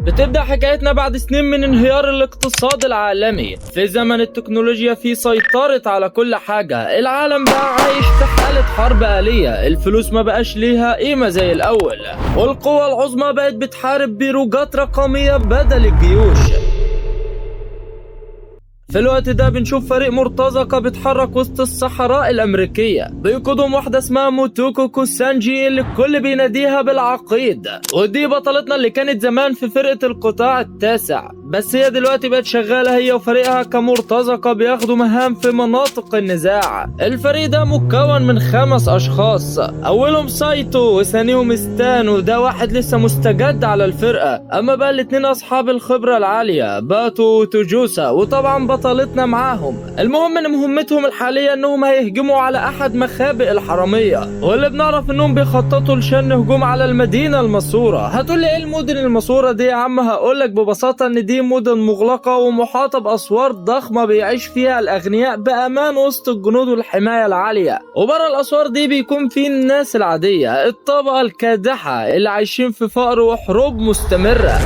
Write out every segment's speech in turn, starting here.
بتبدأ حكايتنا بعد سنين من انهيار الاقتصاد العالمي، في زمن التكنولوجيا في سيطرت على كل حاجة. العالم بقى عايش في حالة حرب آلية، الفلوس ما بقاش ليها قيمة زي الأول، والقوى العظمى بقت بتحارب بروجات رقمية بدل الجيوش. في الوقت ده بنشوف فريق مرتزقة بيتحرك وسط الصحراء الأمريكية، بيقودهم واحدة اسمها موتوكو كوسانجي اللي الكل بيناديها بالعقيد، ودي بطلتنا اللي كانت زمان في فرقة القطاع التاسع، بس هي دلوقتي بقت شغالة هي وفريقها كمرتزقة بياخدوا مهام في مناطق النزاع. الفريق ده مكون من 5 أشخاص، أولهم سايتو وثانيهم ستان، وده واحد لسه مستجد على الفرقة. أما بقى الاتنين أصحاب الخبرة العالية باتو وتوجوسا، وطبعا بطلتنا معاهم. المهم ان مهمتهم الحالية انهم هيهجموا على احد مخابئ الحرامية، واللي بنعرف انهم بيخططوا لشن هجوم على المدينة المسورة. هتقول لي ايه المدن المسورة دي يا عم؟ هقولك ببساطة ان دي مدن مغلقة ومحاطة باسوار ضخمة بيعيش فيها الاغنياء بامان وسط الجنود والحماية العالية، وبره الاسوار دي بيكون في الناس العادية، الطبقة الكادحة اللي عايشين في فقر وحروب مستمرة.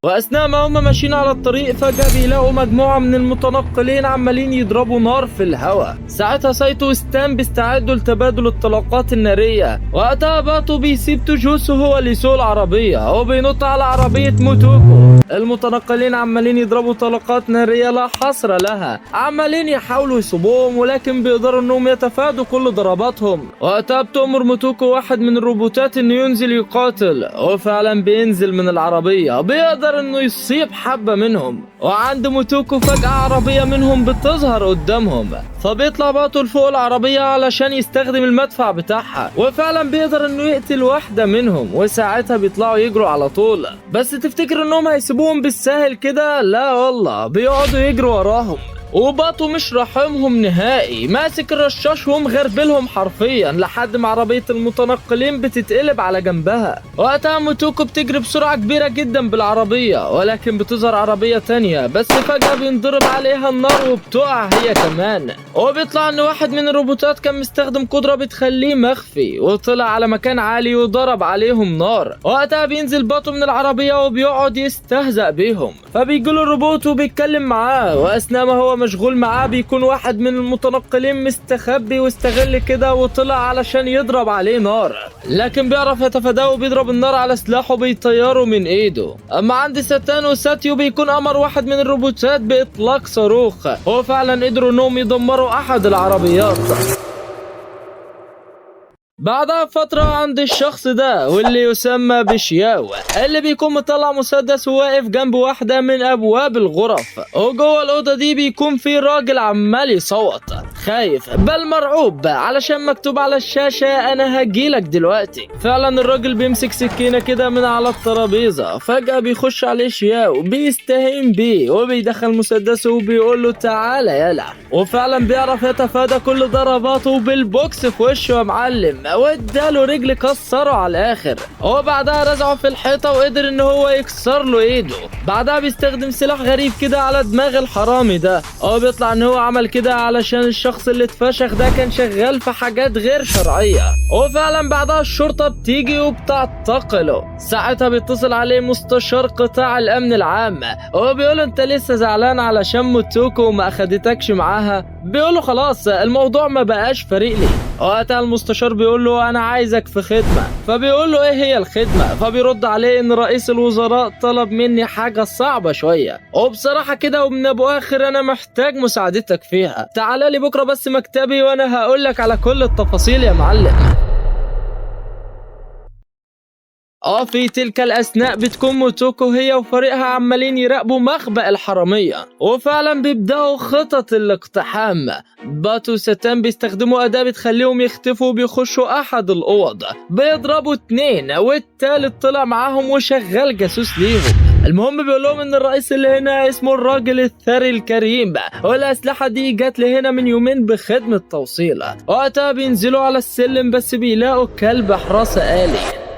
واثناء ما هم ماشيين على الطريق فجأة بيلاقوا مجموعة من المتنقلين عمالين يضربوا نار في الهواء. ساعتها سايتو وستان بيستعدوا لتبادل الطلقات النارية. وقتها باتو بيسيب توجوسو هو اللي يسوق العربية وبينط على عربية موتوكو. المتنقلين عمالين يضربوا طلقات نارية لا حصر لها، عمالين يحاولوا يصيبوهم ولكن بيقدروا انهم يتفادوا كل ضرباتهم. وقتها بتأمر موتوكو واحد من الروبوتات انه ينزل يقاتل، وفعلا بينزل من العربية، بيقدر انه يصيب حبة منهم. وعند موتوكو فجأة عربية منهم بتظهر قدامهم، فبيطلع باتو لفوق العربية علشان يستخدم المدفع بتاعها، وفعلا بيقدر انه يقتل واحدة منهم، وساعتها بيطلعوا يجروا على طول. بس تفتكر انهم هيسيبوهم بالسهل كده؟ لا والله، بيقعدوا يجروا وراهم، وباتو مش راحمهم نهائي، ماسك الرشاش ومغربلهم حرفيا لحد ما عربية المتنقلين بتتقلب على جنبها. وقتها موتوكو بتجري بسرعة كبيرة جدا بالعربية، ولكن بتظهر عربية تانية، بس فجأة بينضرب عليها النار وبتقع هي كمان. وبيطلع ان واحد من الروبوتات كان مستخدم قدرة بتخليه مخفي، وطلع على مكان عالي وضرب عليهم نار. وقتها بينزل باتو من العربية وبيقعد يستهزأ بيهم، فبيجيله الروبوت وبيتكلم معاه، واثناء ما هو مشغول معاه بيكون واحد من المتنقلين مستخبي واستغل كده وطلع علشان يضرب عليه نار، لكن بيعرف يتفاداه وبيضرب النار على سلاحه بيطيره من ايده. اما عند ساتان وساتيو بيكون امر واحد من الروبوتات باطلاق صاروخ، وفعلا قدروا انهم يدمروا احد العربيات. بعدها بفترة عند الشخص ده واللي يسمى بشياو، اللي بيكون مطلع مسدس وواقف جنب واحدة من أبواب الغرف، وجوه الأوضة دي بيكون في راجل عمال يصوت خايف بل مرعوب علشان مكتوب على الشاشة أنا هجيلك دلوقتي. فعلا الراجل بيمسك سكينة كده من على الترابيزة، فجأة بيخش عليه شياو بيستهين بيه وبيدخل مسدسه وبيقول له تعالى يلا، وفعلا بيعرف يتفادى كل ضرباته بالبوكس في وشه يا معلم، واداله رجل كسره على الاخر، وبعدها رزعه في الحيطه وقدر ان هو يكسر له ايده. بعدها بيستخدم سلاح غريب كده على دماغ الحرامي ده، هو بيطلع ان هو عمل كده علشان الشخص اللي اتفشخ ده كان شغال في حاجات غير شرعيه، وفعلا بعدها الشرطه بتيجي وبتعتقله. ساعتها بيتصل عليه مستشار قطاع الامن العام وبيقول انت لسه زعلان علشان موتوكو وما اخدتكش معاها؟ بيقول خلاص الموضوع ما بقاش فارق لي. وقتها المستشار بيقول له انا عايزك في خدمه، فبيقول له ايه هي الخدمه؟ فبيرد عليه ان رئيس الوزراء طلب مني حاجه صعبه شويه، وبصراحه كده ومن ابو اخر انا محتاج مساعدتك فيها، تعال لي بكره بس مكتبي وانا هقول لك على كل التفاصيل يا معلم. في تلك الأثناء بتكون موتوكو هي وفريقها عمالين يراقبوا مخبأ الحرامية، وفعلا بيبدأوا خطط الاقتحام. باتو وستان بيستخدموا أداة بتخليهم يختفوا وبيخشوا أحد الأوض، بيضربوا 2 والتالت طلع معاهم وشغال جاسوس ليهم. المهم بيقول لهم ان الرئيس اللي هنا اسمه الراجل الثري الكريم، والاسلحه دي جت لهنا من يومين بخدمه توصيل. وقتها بينزلوا على السلم بس بيلاقوا كلب حراسه آلي.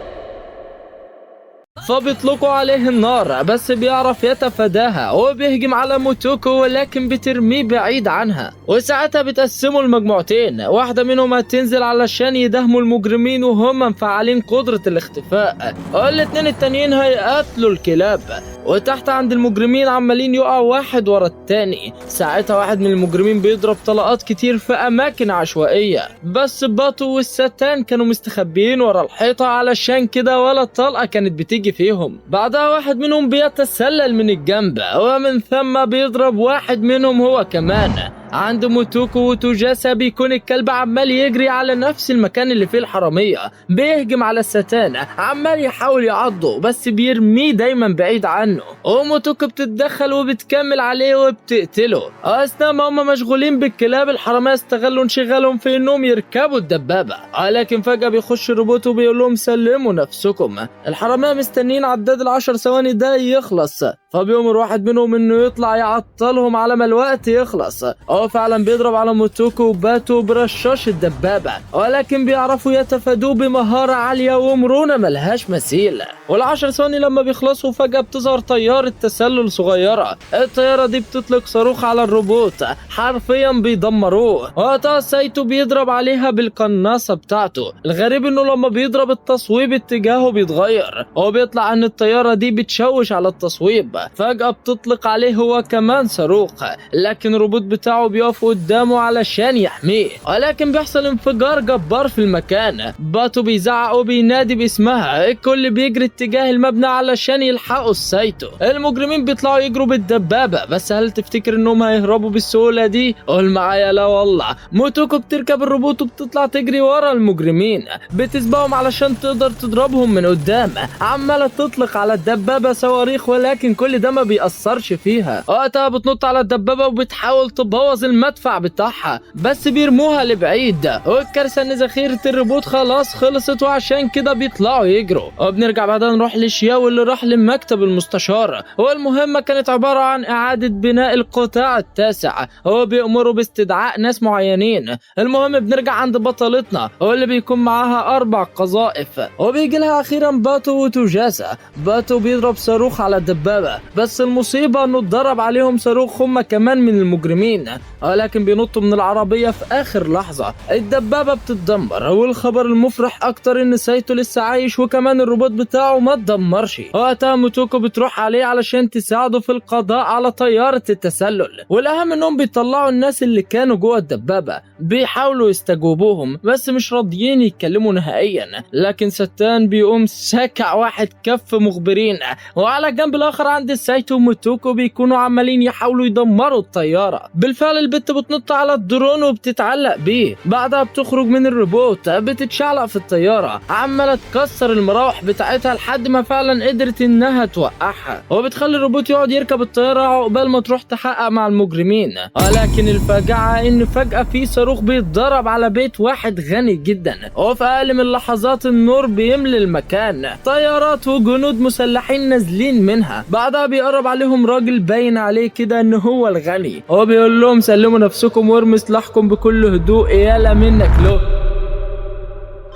فبيطلقوا عليه النار بس بيعرف يتفاداها وبيهجم على موتوكو ولكن بترميه بعيد عنها. وساعتها بتقسموا المجموعتين، واحدة منهم هتنزل علشان يداهموا المجرمين وهم مفعلين قدرة الاختفاء، والاتنين التانيين هيقتلوا الكلاب. وتحت عند المجرمين عمالين يقعوا واحد ورا التاني. ساعتها واحد من المجرمين بيضرب طلقات كتير في اماكن عشوائية، بس باتو والستان كانوا مستخبيين ورا الحيطة علشان كده ولا طلقة كانت بتيجي فيهم. بعدها واحد منهم بيتسلل من الجنب ومن ثم بيضرب واحد منهم هو كمان. عند موتوكو وتوجاسا بيكون الكلب عمال يجري على نفس المكان اللي فيه الحرامية، بيهجم على الستان عمال يحاول يعضه بس بيرميه دايما بعيد عنه، وموتوكو بتتدخل وبتكمل عليه وبتقتله. اثناء ما هم مشغولين بالكلاب الحرامية استغلوا انشغالهم في انهم يركبوا الدبابة، لكن فجأة بيخش الروبوت وبيقول لهم سلموا نفسكم. الحرامية مستنيين عداد ال10 ثواني ده يخلص، فبيأمر واحد منهم انه يطلع يعطلهم على ما الوقت يخلص. هو فعلا بيضرب على موتوكو وباتو برشاش الدبابة، ولكن بيعرفوا يتفادوه بمهارة عالية ومرونة ملهاش مثيل. وال10 ثواني لما بيخلصوا فجأة بتظهر طيارة تسلل صغيرة، الطيارة دي بتطلق صاروخ على الروبوت حرفيا بيدمروه. وقتها سايتو بيضرب عليها بالقناصة بتاعته. الغريب انه لما بيضرب التصويب اتجاهه بيتغير، هو بيطلع ان الطيارة دي بتشوش على التصويب. فجأة بتطلق عليه هو كمان صاروخ، لكن الروبوت بتاعه بيقف قدامه علشان يحميه، ولكن بيحصل انفجار جبار في المكان. باتو بيزعق وبينادي باسمها، الكل بيجري اتجاه المبنى علشان يلحقوا السايتو. المجرمين بيطلعوا يجروا بالدبابة، بس هل تفتكر انهم هيهربوا بالسهولة دي؟ قول معايا لا والله. موتوكو بتركب الروبوت وبتطلع تجري ورا المجرمين، بتسبقهم علشان تقدر تضربهم من قدام. عمالة تطلق على الدبابة صواريخ ولكن كل ده ما بيأثرش فيها. وقتها بتنط على الدبابة وبتحاول تبوظ المدفع بتاعها، بس بيرموها لبعيد. والكارثة ان ذخيرة الروبوت خلاص خلصت، وعشان كده بيطلعوا يجروا. وبنرجع بعدها نروح لشياو اللي راح لمكتب المستشار، والمهمة كانت عبارة عن إعادة بناء القطاع التاسع. هو بيأمره باستدعاء ناس معينين. المهم بنرجع عند بطلتنا واللي بيكون معاها 4 قذائف، وبيجي لها أخيرا باتو وتوجاسا. باتو بيضرب صاروخ على الدبابة، بس المصيبة انه اتضرب عليهم صاروخ هم كمان من المجرمين، ولكن بينطوا من العربية في آخر لحظة. الدبابة بتتدمر، والخبر المفرح أكتر إن سايتو لسه عايش وكمان الروبوت بتاعه ما اتدمرش. وقتها موتوكو بتروح عليه علشان تساعده في القضاء على طيارة التسلل، والأهم إنهم بيطلعوا الناس اللي كانوا جوه الدبابة، بيحاولوا يستجوبوهم بس مش راضيين يتكلموا نهائيا. لكن ستان بيقوم ساكع واحد كف مخبرين. وعلى الجنب الآخر عند سايتو وموتوكو بيكونوا عمالين يحاولوا يدمروا الطيارة. بالفعل البت بتنط على الدرون وبتتعلق بيه، بعدها بتخرج من الروبوت بتتشعلق في الطيارة، عمالة تكسر المراوح بتاعتها لحد ما فعلا قدرت انها توقعها، وبتخلي الروبوت يقعد يركب الطيارة عقبال ما تروح تحقق مع المجرمين. ولكن الفاجعة ان فجأة في صاروخ بيتضرب على بيت واحد غني جدا، وفي اقل من لحظات النور بيملي المكان، طيارات وجنود مسلحين نازلين منها. بعدها بيقرب عليهم راجل باين عليه كده ان هو الغني، هو بيقول لهم سلموا نفسكم وارموا سلاحكم بكل هدوء، يالا منك له.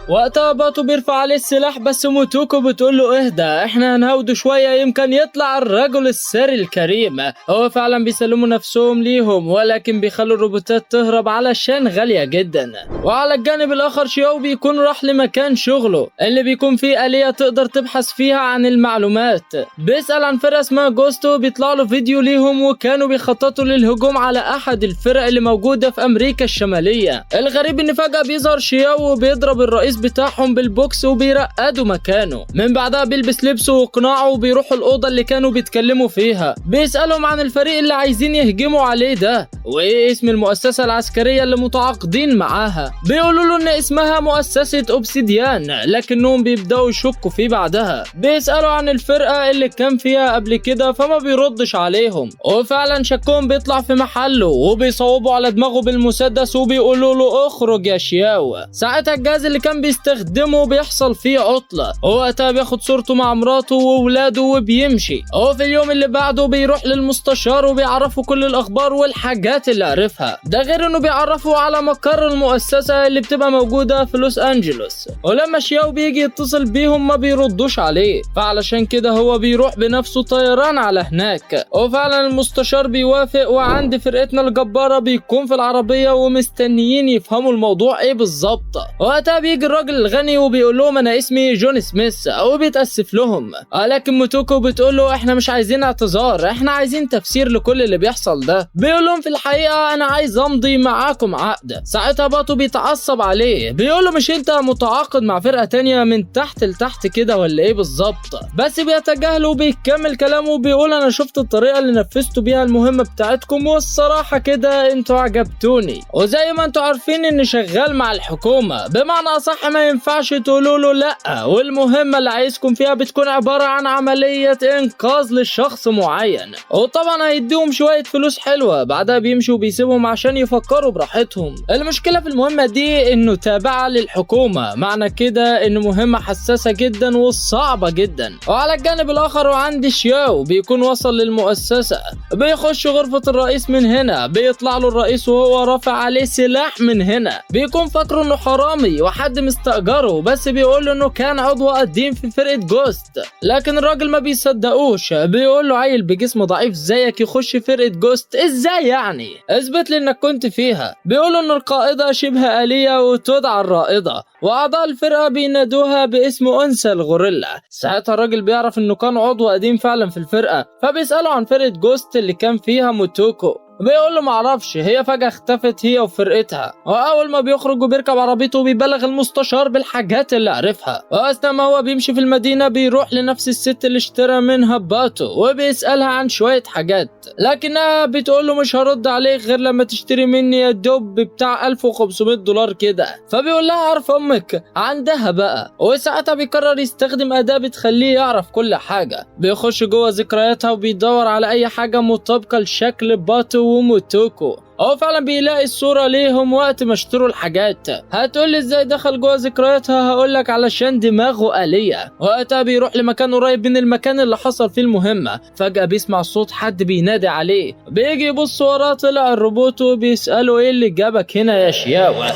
وقتها باتو بيرفع عليه السلاح، بس موتوكو بتقول له اهدى احنا هنهوده شوية يمكن يطلع الرجل السري الكريم. هو فعلا بيسلموا نفسهم ليهم، ولكن بيخلوا الروبوتات تهرب علشان غالية جدا. وعلى الجانب الاخر شياو بيكون راح لمكان شغله اللي بيكون فيه آلية تقدر تبحث فيها عن المعلومات. بيسأل عن فرقة اسمها جوستو، بيطلع له فيديو ليهم وكانوا بيخططوا للهجوم على احد الفرق اللي موجودة في امريكا الشمالية. الغريب ان فجأة بيظهر شياو وبيضرب الرئيس بتاعهم بالبوكس وبيرقدوا مكانه. من بعدها بيلبس لبسه وقناعه وبيروحوا الأوضة اللي كانوا بيتكلموا فيها، بيسألهم عن الفريق اللي عايزين يهجموا عليه ده وايه اسم المؤسسة العسكرية اللي متعاقدين معاها. بيقولوا له ان اسمها مؤسسة أوبسيديان، لكنهم بيبدأوا يشكوا فيه. بعدها بيسألوا عن الفرقة اللي كان فيها قبل كده فما بيردش عليهم، وفعلا شكهم بيطلع في محله وبيصوبوا على دماغه بالمسدس وبيقولوا له اخرج يا شياو. ساعتها الجهاز اللي كان بيستخدمه بيحصل فيه عطلة. وقتها بياخد صورته مع مراته وولاده وبيمشي. وفي اليوم اللي بعده بيروح للمستشار وبيعرفه كل الاخبار والحاجات اللي عرفها، ده غير انه بيعرفه على مقر المؤسسة اللي بتبقى موجودة في لوس انجلوس. ولما شياو بيجي يتصل بيهم ما بيردوش عليه، فعلشان كده هو بيروح بنفسه طيران على هناك. وفعلا المستشار بيوافق، وعند فرقتنا الجبارة بيكون في العربية ومستنيين يفهموا الموضوع ايه بالظبط. وقتها بيجي الراجل الغني وبيقول لهم انا اسمي جون سميث، وبيتأسف لهم. لكن موتوكو بتقول له احنا مش عايزين اعتذار، احنا عايزين تفسير لكل اللي بيحصل ده. بيقول لهم في الحقيقة انا عايز امضي معاكم عقد. ساعتها باتو بيتعصب عليه، بيقول له مش انت متعاقد مع فرقة تانية من تحت لتحت كده ولا ايه بالظبط؟ بس بيتجاهله وبيكمل كلامه وبيقول انا شفت الطريقة اللي نفذتوا بيها المهمة بتاعتكم، والصراحة كده انتوا عجبتوني، وزي ما انتوا عارفين اني شغال مع الحكومة، بمعنى اصح ما ينفعش تقولوا له لا، والمهمة اللي عايزكم فيها بتكون عبارة عن عملية انقاذ لشخص معين، وطبعا هيديهم شوية فلوس حلوة. بعدها بيمشوا وبيسيبهم عشان يفكروا براحتهم. المشكلة في المهمة دي انه تابعة للحكومة، معنى كده انه مهمة حساسة جدا وصعبة جدا. وعلى الجانب الاخر وعند شياو بيكون وصل للمؤسسة، بيخش غرفة الرئيس من هنا، بيطلع له الرئيس وهو رافع عليه سلاح من هنا، بيكون فاكره انه حرامي وحد مستأجره، بس بيقول له انه كان عضو قديم في فرقة جوست، لكن الراجل ما بيصدقوش، بيقول له عيل بجسم ضعيف زيك يخش فرقة جوست ازاي يعني؟ اثبت لي انك كنت فيها. بيقولوا ان القائدة شبه آلية وتدعى الرائدة، واعضاء الفرقة بينادوها باسم انثى الغوريلا. ساعتها الراجل بيعرف انه كان عضو قديم فعلا في الفرقة، فبيسأله عن فرقة جوست اللي كان فيها موتوكو، بيقول له معرفش، هي فجأة اختفت هي وفرقتها. واول ما بيخرج وبيركب عربيته بيبلغ المستشار بالحاجات اللي عرفها. واثناء ما هو بيمشي في المدينة بيروح لنفس الست اللي اشترى منها باتو وبيسألها عن شوية حاجات، لكنها بتقول له مش هرد عليك غير لما تشتري مني يا دب بتاع 1500 دولار كده. فبيقول لها عارف امك عندها بقى. وساعتها بيقرر يستخدم أداة بتخليه يعرف كل حاجة. بيخش جوه ذكرياتها وبيدور على اي حاجة مطابقة لشكل باتو وموتوكو. هو فعلا بيلاقي الصورة ليهم وقت ما اشتروا الحاجات. هتقولي ازاي دخل جوه ذكرياتها؟ هقولك علشان دماغه آلية. وقتها بيروح لمكان قريب من المكان اللي حصل فيه المهمة، فجأة بيسمع صوت حد بينادي عليه، بيجي يبص وراه طلع الروبوت وبيسأله ايه اللي جابك هنا يا شياوة؟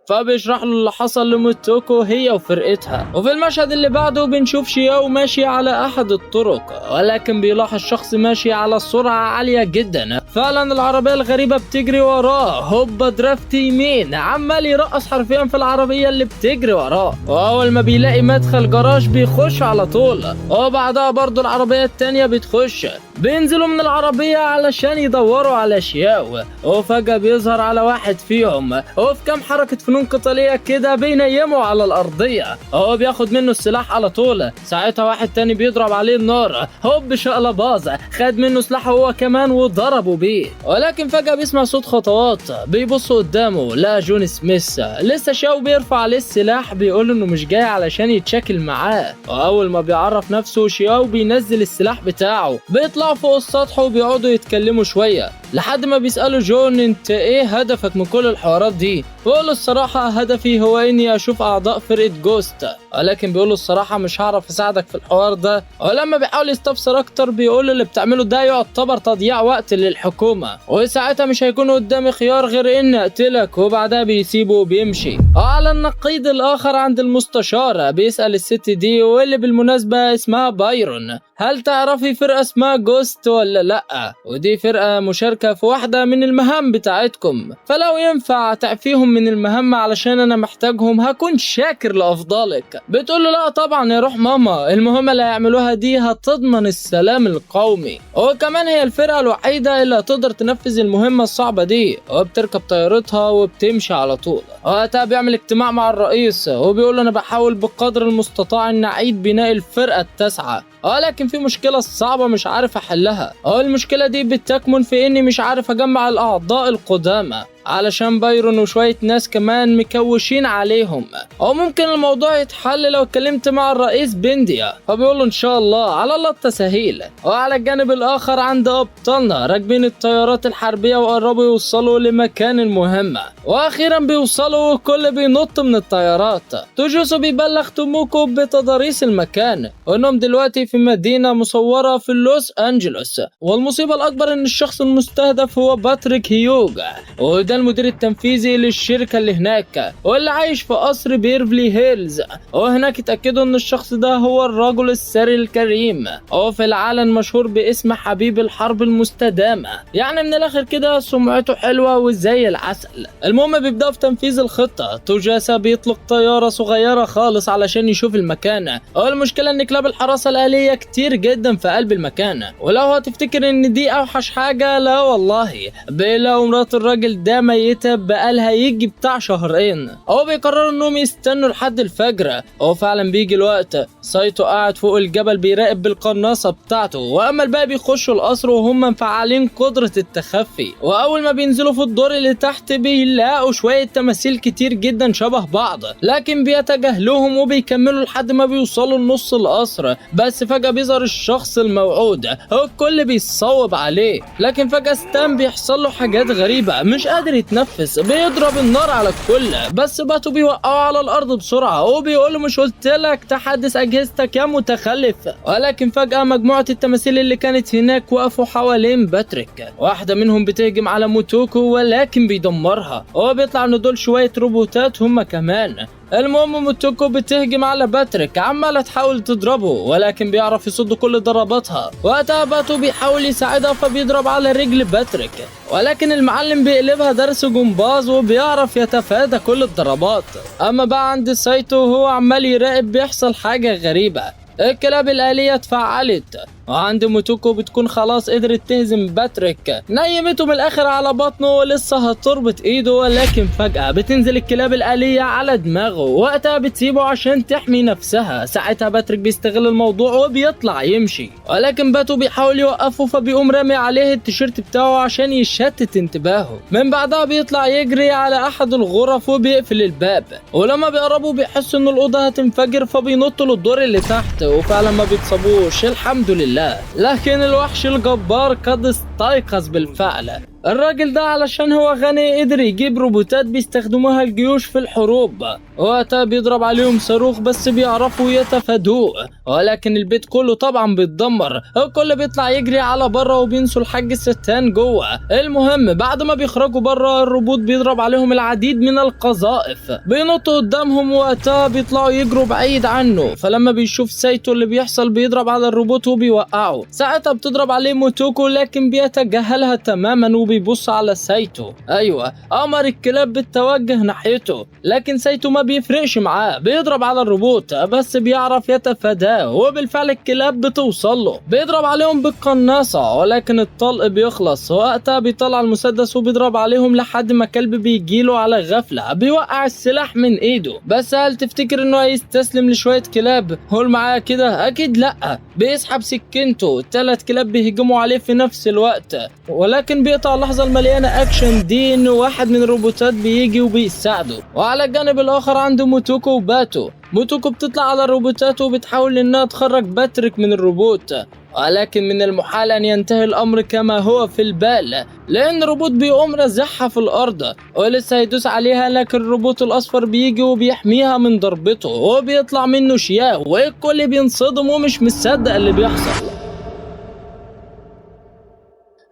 فبيشرح له اللي حصل لموتوكو هي وفرقتها. وفي المشهد اللي بعده بنشوف شياو ماشي على احد الطرق، ولكن بيلاحظ شخص ماشي على سرعة عالية جدا. فعلا العربية الغريبة بتجري وراه، هوبا drift يمين، عمال يرقص حرفيا في العربية اللي بتجري وراه. واول ما بيلاقي مدخل جراج بيخش على طول، وبعدها برضو العربية التانية بتخش. بينزلوا من العربية علشان يدوروا على شياو، وفجأة بيظهر على واحد فيهم، وفي كام حركة فنون قتالية كده بينيمه على الأرضية، هو بياخد منه السلاح على طول. ساعتها واحد تاني بيضرب عليه النار، هوب شقلة باظ، خد منه سلاحه هو كمان وضربه بيه. ولكن فجأة بيسمع صوت خطوات، بيبص قدامه لا جون سميث. لسه شاو بيرفع عليه السلاح، بيقول انه مش جاي علشان يتشاكل معاه. واول ما بيعرف نفسه شياو بينزل السلاح بتاعه، بيطلعوا فوق السطح وبيقعدوا يتكلموا شوية لحد ما بيسألوا جون انت ايه هدفك من كل الحوارات دي؟ بيقول الصراحة هدفي هو اني اشوف اعضاء فرقة جوست، ولكن بيقول الصراحة مش هعرف اساعدك في الحوار ده. ولما بيحاول يستفسر اكتر بيقول اللي بتعمله ده يعتبر تضييع وقت للحكومة، وساعتها مش هيكون قدامي خيار غير اني اقتلك. وبعدها بيسيبه وبيمشي. وعلى النقيض الاخر عند المستشار بيسأل الست دي واللي بالمناسبة اسمها بايرون، هل تعرفي فرقة اسمها جوست ولا لأ؟ ودي فرقة مشاركة في واحدة من المهام بتاعتكم، فلو ينفع تعفيهم من المهمة علشان انا محتاجهم هكون شاكر لافضالك. بتقول له لا طبعا يا روح ماما، المهمة اللي هيعملوها دي هتضمن السلام القومي، وكمان هي الفرقة الوحيدة اللي هتقدر تنفذ المهمة الصعبة دي. وبتركب طيارتها وبتمشي على طول. وقتها بيعمل اجتماع مع الرئيس وبيقول له انا بحاول بقدر المستطاع ان اعيد بناء الفرقة التاسعة، ولكن في مشكلة صعبة مش عارف احلها. المشكلة دي بتكمن في اني مش عارف اجمع الاعضاء القدامى. علشان بايرون وشوية ناس كمان مكوشين عليهم، او ممكن الموضوع يتحل لو اتكلمت مع الرئيس بنديا. فبيقول له ان شاء الله، على الله التسهيل. وعلى الجانب الاخر عند ابطالنا راكبين الطيارات الحربية وقربوا يوصلوا لمكان المهمة، واخيرا بيوصلوا والكل بينط من الطيارات. توجوسو بيبلغ توموكو بتضاريس المكان وانهم دلوقتي في مدينة مصورة في لوس انجلوس، والمصيبة الاكبر ان الشخص المستهدف هو باتريك هيوغ، وده المدير التنفيذي للشركة اللي هناك واللي عايش في قصر بيرفلي هيلز. وهناك اتأكدوا ان الشخص ده هو الرجل الثري الكريم، وفي العالم مشهور باسم حبيب الحرب المستدامة، يعني من الاخر كده سمعته حلوة وزي العسل. المهم بيبدأوا في تنفيذ الخطة. توجاسا بيطلق طيارة صغيرة خالص علشان يشوف المكان، والمشكلة ان كلاب الحراسة الآلية كتير جدا في قلب المكان، ولو هتفتكر ان دي اوحش حاجة لا والله، بيلاقوا مرات الراجل ده ميتة بقالها يجي بتاع شهرين. هو بيقرروا انهم يستنوا لحد الفجر، وفعلا بيجي الوقت. سايتو قاعد فوق الجبل بيراقب بالقناصة بتاعته، واما الباقي بيخشوا القصر وهم مفعلين قدرة التخفي. واول ما بينزلوا في الدور اللي تحت بيلاقوا شوية تماثيل كتير جدا شبه بعض، لكن بيتجاهلوهم وبيكملوا لحد ما بيوصلوا لنص القصر. بس فجأة بيظهر الشخص الموعود، هو الكل بيصوب عليه، لكن فجأة ستان بيحصل له حاجات غريبة، مش قادر يتنفس، بيضرب النار على الكل، بس باتو بيوقعه على الارض بسرعة وبيقول له مش قلت لك تحدث اجهزتك يا متخلف. ولكن فجأة مجموعة التماثيل اللي كانت هناك وقفوا حوالين باتريك، واحدة منهم بتهجم على موتوكو ولكن بيدمرها، هو بيطلع ان دول شوية روبوتات هم كمان. المهم موتوكو بتهجم على باتريك، عمالة تحاول تضربه ولكن بيعرف يصد كل ضرباتها. وقتها باتو بيحاول يساعدها فبيضرب على رجل باتريك، ولكن المعلم بيقلبها درس جمباز وبيعرف يتفادى كل الضربات. اما بقى عند سايتو هو عمال يراقب، بيحصل حاجة غريبة، الكلاب الآلية اتفعلت، وعند موتوكو بتكون خلاص قدرت تهزم باتريك، نيمته من الاخر على بطنه ولسه هتربط ايده، ولكن فجأة بتنزل الكلاب الآلية على دماغه، وقتها بتسيبه عشان تحمي نفسها. ساعتها باتريك بيستغل الموضوع وبيطلع يمشي، ولكن باتو بيحاول يوقفه فبيقوم رامي عليه التيشيرت بتاعه عشان يشتت انتباهه. من بعدها بيطلع يجري على احد الغرف وبيقفل الباب، ولما بيقربوا بيحسوا ان الأوضة هتنفجر فبينطوا للدور اللي تحت، وفعلا ما بيتصابوش الحمد لله. لكن الوحش الجبار قد استيقظ بالفعل. الراجل ده علشان هو غني قدر يجيب روبوتات بيستخدموها الجيوش في الحروب، وقتها بيضرب عليهم صاروخ بس بيعرفوا يتفادوه، ولكن البيت كله طبعا بيتدمر، الكل بيطلع يجري على بره وبينسوا الحاج ستان جوه. المهم بعد ما بيخرجوا بره الروبوت بيضرب عليهم العديد من القذائف، بينطوا قدامهم وقتها بيطلعوا يجروا بعيد عنه. فلما بيشوف سايتو اللي بيحصل بيضرب على الروبوت وبيوقعه. ساعتها بتضرب عليه موتوكو لكن بيتجاهلها تماما وبيبص على سايتو. ايوه امر الكلاب بالتوجه ناحيته، لكن سايتو ما بيفرقش معاه، بيضرب على الروبوت بس بيعرف يتفاداه، وبالفعل الكلاب بتوصل له، بيضرب عليهم بالقناصة ولكن الطلق بيخلص. وقتها بيطلع المسدس وبيضرب عليهم لحد ما كلب بيجيله على غفلة بيوقع السلاح من ايده. بس هل تفتكر انه هيستسلم لشوية كلاب؟ هول معايا كده؟ اكيد لا. بيسحب سكينته، 3 كلاب بيهجموا عليه في نفس الوقت، ولكن بيقطع اللحظة المليانة اكشن دي انه واحد من الروبوتات بيجي وبيساعده. وعلى الجانب الاخر عنده موتوكو وباتو. موتوكو بتطلع على الروبوتات وبتحاول انها تخرج باتريك من الروبوت، ولكن من المحال ان ينتهي الامر كما هو في البال، لان الروبوت بيقوم رازعها في الارض ولسه هيدوس عليها، لكن الروبوت الاصفر بيجي وبيحميها من ضربته وبيطلع منه شياه، والكل بينصدم ومش مصدق اللي بيحصل.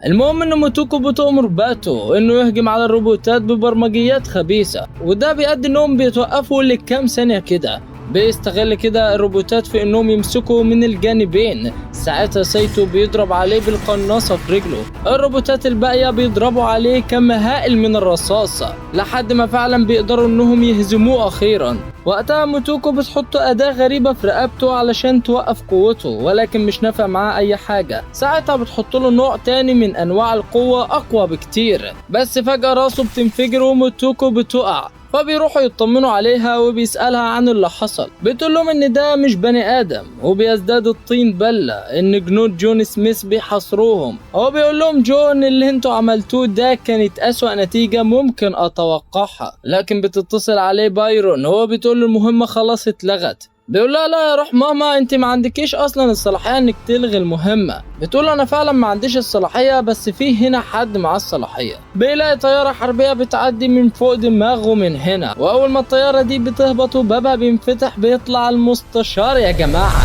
المهم ان موتوكو بتأمر باتو انه يهجم على الروبوتات ببرمجيات خبيثة، وده بيؤدي انهم بيتوقفوا لكام ثانية كده. بيستغل كده الروبوتات في انهم يمسكوا من الجانبين. ساعتها سايتو بيضرب عليه بالقناصة في رجله، الروبوتات الباقية بيضربوا عليه كم هائل من الرصاص لحد ما فعلا بيقدروا انهم يهزموه اخيرا. وقتها موتوكو بتحط أداة غريبة في رقبته علشان توقف قوته، ولكن مش نافع معاه أي حاجة. ساعتها بتحط له نوع تاني من أنواع القوة أقوى بكتير، بس فجأة راسه بتنفجر وموتوكو بتقع. فبيروحوا يطمنوا عليها وبيسألها عن اللي حصل. بتقول لهم ان ده مش بني ادم، وبيزداد الطين بلة ان جنود جون سميث بيحاصروهم. هو بيقول لهم جون اللي انتوا عملتوه ده كانت اسوأ نتيجة ممكن اتوقعها. لكن بتتصل عليه بايرون، هو بتقول له المهمة خلاص اتلغت. بيقول لها لا يا روح ماما، انت ما عندكيش اصلا الصلاحية انك تلغي المهمة. بتقول انا فعلا ما عنديش الصلاحية، بس في هنا حد معاه الصلاحية. بيلاقي طيارة حربيه بتعدي من فوق دماغه من هنا، واول ما الطيارة دي بتهبط وبابها بينفتح بيطلع المستشار يا جماعة.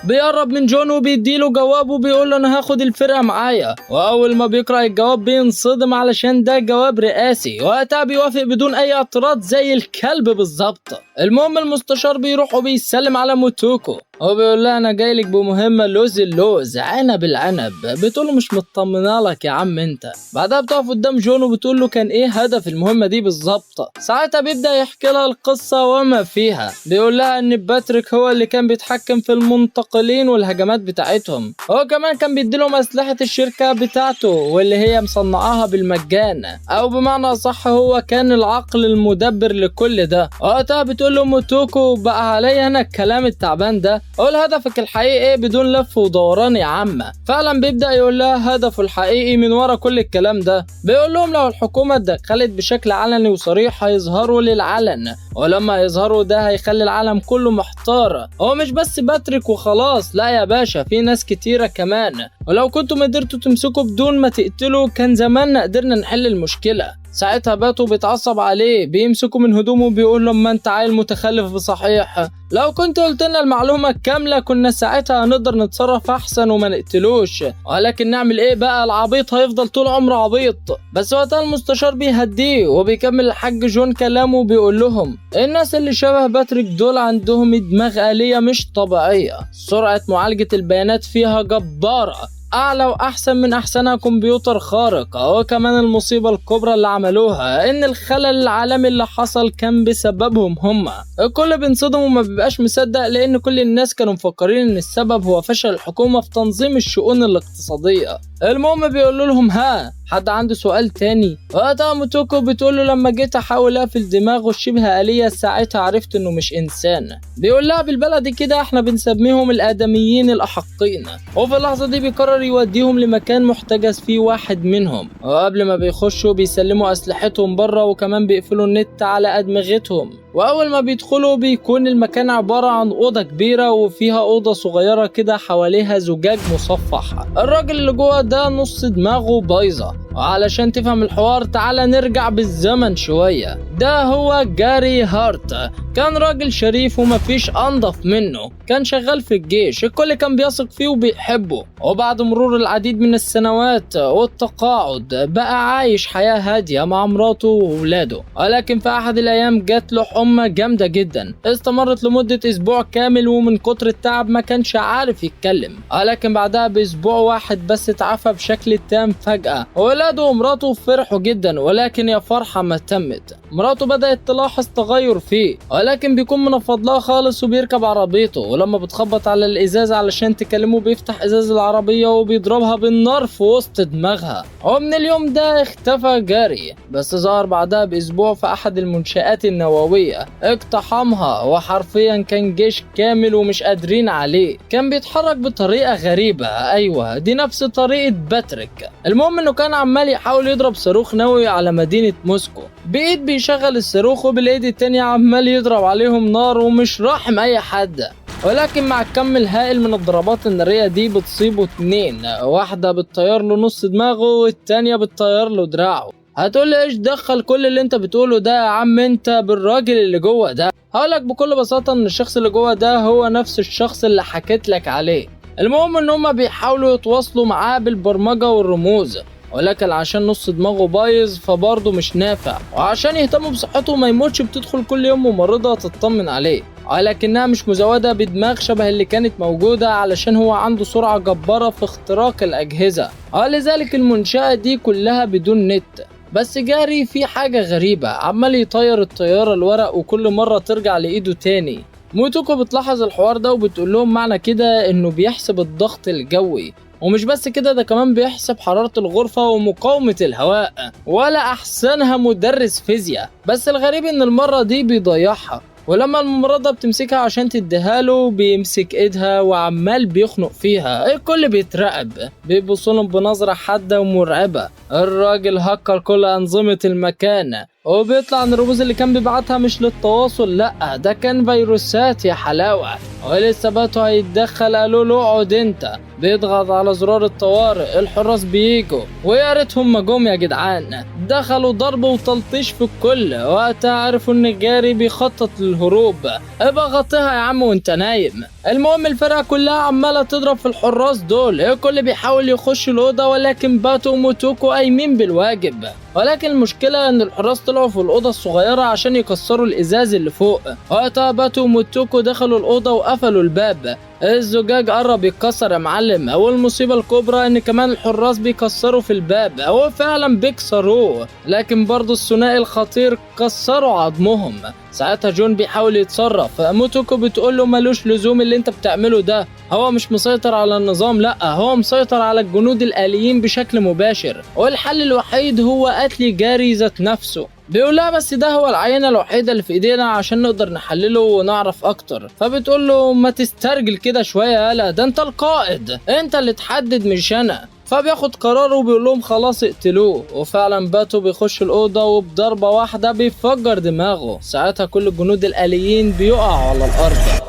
بيقرب من جون وبيديله جواب وبيقول له انا هاخد الفرقة معايا. واول ما بيقرا الجواب بينصدم علشان ده جواب رئاسي. وقتها بيوافق بدون اي اعتراض زي الكلب بالظبط. المهم المستشار بيروح وبيسلم على موتوكو، هو بيقول لها انا جايلك بمهمة لوز اللوز عنب العنب. بتقول له مش مطمنه لك يا عم انت. بعدها بتقف قدام جون وبتقول له كان ايه هدف المهمة دي بالظبط. ساعتها بيبدا يحكي لها القصة وما فيها. بيقول لها ان باتريك هو اللي كان بيتحكم في المنتقلين والهجمات بتاعتهم، هو كمان كان بيديلهم اسلحة الشركة بتاعته واللي هي مصنعاها بالمجان، او بمعنى صح هو كان العقل المدبر لكل ده. وقتها بتقول له موتوكو بقى عليا انا الكلام التعبان ده، قول هدفك الحقيقي ايه بدون لف ودوران يا عم. فعلا بيبدا يقول لها هدفه الحقيقي من ورا كل الكلام ده. بيقول لهم لو الحكومة اتدخلت بشكل علني وصريح هيظهروا للعلن، ولما يظهروا ده هيخلي العالم كله محتار. هو مش بس باتريك وخلاص، لا يا باشا في ناس كتيرة كمان، ولو كنتم قدرتوا تمسكوا بدون ما تقتلوا كان زماننا قدرنا نحل المشكلة. ساعتها باتو بيتعصب عليه، بيمسكه من هدومه وبيقول له ما انت عيل متخلف بصحيح، لو كنت قلت لنا المعلومة الكاملة كنا ساعتها هنقدر نتصرف احسن وما نقتلوش، ولكن نعمل ايه بقى، العبيط هيفضل طول عمره عبيط. بس وقتها المستشار بيهديه وبيكمل الحاج جون كلامه وبيقول لهم الناس اللي شبه باتريك دول عندهم دماغ آلية مش طبيعية، سرعة معالجة البيانات فيها جبارة، اعلى واحسن من احسنها كمبيوتر خارق. وكمان المصيبة الكبرى اللي عملوها ان الخلل العالمي اللي حصل كان بسببهم هم. الكل بينصدم وما بيبقاش مصدق، لان كل الناس كانوا مفكرين ان السبب هو فشل الحكومة في تنظيم الشؤون الاقتصادية. المهم بيقولوا لهم ها حد عنده سؤال تاني؟ وقتها موتوكو بتقول له لما جيت احاول اقفل دماغه الشبه آلية ساعتها عرفت انه مش انسان. بيقول لها بالبلدي كده احنا بنسميهم الادميين الاحقين. وفي اللحظة دي بيقرر يوديهم لمكان محتجز فيه واحد منهم، وقبل ما بيخشوا بيسلموا اسلحتهم بره، وكمان بيقفلوا النت على ادمغتهم. واول ما بيدخلوا بيكون المكان عبارة عن اوضة كبيرة وفيها اوضة صغيرة كده حواليها زجاج مصفح. الراجل اللي جوه ده نص دماغه بايظة، وعلشان تفهم الحوار تعالى نرجع بالزمن شوية. ده هو جاري هارت، كان راجل شريف ومفيش انضف منه، كان شغال في الجيش، الكل كان بيثق فيه وبيحبه. وبعد مرور العديد من السنوات والتقاعد بقى عايش حياة هادية مع مراته وولاده. ولكن في احد الايام جات له حمى جامدة جدا استمرت لمدة اسبوع كامل، ومن كتر التعب ما كانش عارف يتكلم. ولكن بعدها باسبوع واحد بس اتعافى بشكل تام فجأة. ولاده ومراته فرحوا جدا، ولكن يا فرحة ما تمت. مراته بدأت تلاحظ تغير فيه، ولكن بيكون منفض لها خالص وبيركب عربيته، ولما بتخبط على الازاز علشان تكلمه بيفتح ازاز العربية وبيضربها بالنار في وسط دماغها. ومن اليوم ده اختفى جاري، بس ظهر بعدها باسبوع في احد المنشآت النووية، اقتحمها وحرفيا كان جيش كامل ومش قادرين عليه. كان بيتحرك بطريقة غريبة، ايوه دي نفس طريقة باتريك. المهم انه كان عمال يحاول يضرب صاروخ نووي على مدينة موسكو، بايد بيشغل الصاروخ وبالايد التانية عمال يضرب عليهم نار ومش راحم اي حد. ولكن مع الكم الهائل من الضربات النارية دي بتصيبه اتنين، واحدة بتطير له نص دماغه والتانية بتطير له دراعه. هتقول لي ايش دخل كل اللي انت بتقوله ده يا عم انت بالراجل اللي جوه ده؟ هقولك بكل بساطة ان الشخص اللي جوه ده هو نفس الشخص اللي حكيت لك عليه. المهم ان هما بيحاولوا يتواصلوا معاه بالبرمجة والرموز، ولكن عشان نص دماغه بايظ فبرضه مش نافع، وعشان يهتموا بصحته وما يموتش بتدخل كل يوم ممرضة تطمن عليه، ولكنها مش مزودة بدماغ شبه اللي كانت موجودة علشان هو عنده سرعة جبارة في اختراق الأجهزة، ولذلك المنشأة دي كلها بدون نت. بس جاري في حاجة غريبة، عمال يطير الطيارة الورق وكل مرة ترجع لإيده تاني. موتوكو بتلاحظ الحوار ده وبتقول لهم معنى كده انه بيحسب الضغط الجوي، ومش بس كده، ده كمان بيحسب حرارة الغرفة ومقاومة الهواء، ولا احسنها مدرس فيزياء. بس الغريب ان المرة دي بيضيعها، ولما الممرضة بتمسكها عشان تديها له بيمسك ايدها وعمال بيخنق فيها. الكل بيترعب، بيبصلهم بنظرة حادة ومرعبة. الراجل هكر كل أنظمة المكان، وبيطلع ان الرموز اللي كان بيبعتها مش للتواصل، لا ده كان فيروسات يا حلاوة. ولسه باتو هيتدخل قالوا له اقعد انت. بيضغط على زرار الطوارئ، الحراس بيجوا، ويا ريتهم ما جم يا جدعان. دخلوا ضرب وتلطيش في الكل. وقتها عرفوا ان جاري بيخطط للهروب. ابقى غطيها يا عم وانت نايم. المهم الفرقة كلها عمالة تضرب في الحراس دول، الكل بيحاول يخش الأوضة، ولكن باتو وموتوكو قايمين بالواجب. ولكن المشكلة ان الحراس طلعوا في الأوضة الصغيرة عشان يكسروا الإزاز اللي فوق. وقتها باتو وموتوكو دخلوا الأوضة وقفلوا الباب. الزجاج قرب يتكسر يا معلم. والمصيبة الكبرى ان كمان الحراس بيكسروا في الباب، هو فعلا بيكسروه، لكن برضه الثنائي الخطير كسروا عظمهم. ساعتها جون بيحاول يتصرف، موتوكو بتقول له ملوش لزوم اللي انت بتعمله ده، هو مش مسيطر على النظام، لا هو مسيطر على الجنود الآليين بشكل مباشر، والحل الوحيد هو قتل جاري ذات نفسه. بيقول لها بس ده هو العينة الوحيدة اللي في ايدينا عشان نقدر نحلله ونعرف اكتر. فبتقول له ما تسترجل كده شوية يالا، ده انت القائد، انت اللي تحدد مش انا. فبياخد قراره وبيقول لهم خلاص اقتلوه. وفعلا باتو بيخش الأوضة وبضربة واحدة بيفجر دماغه. ساعتها كل الجنود الآليين بيقعوا على الأرض.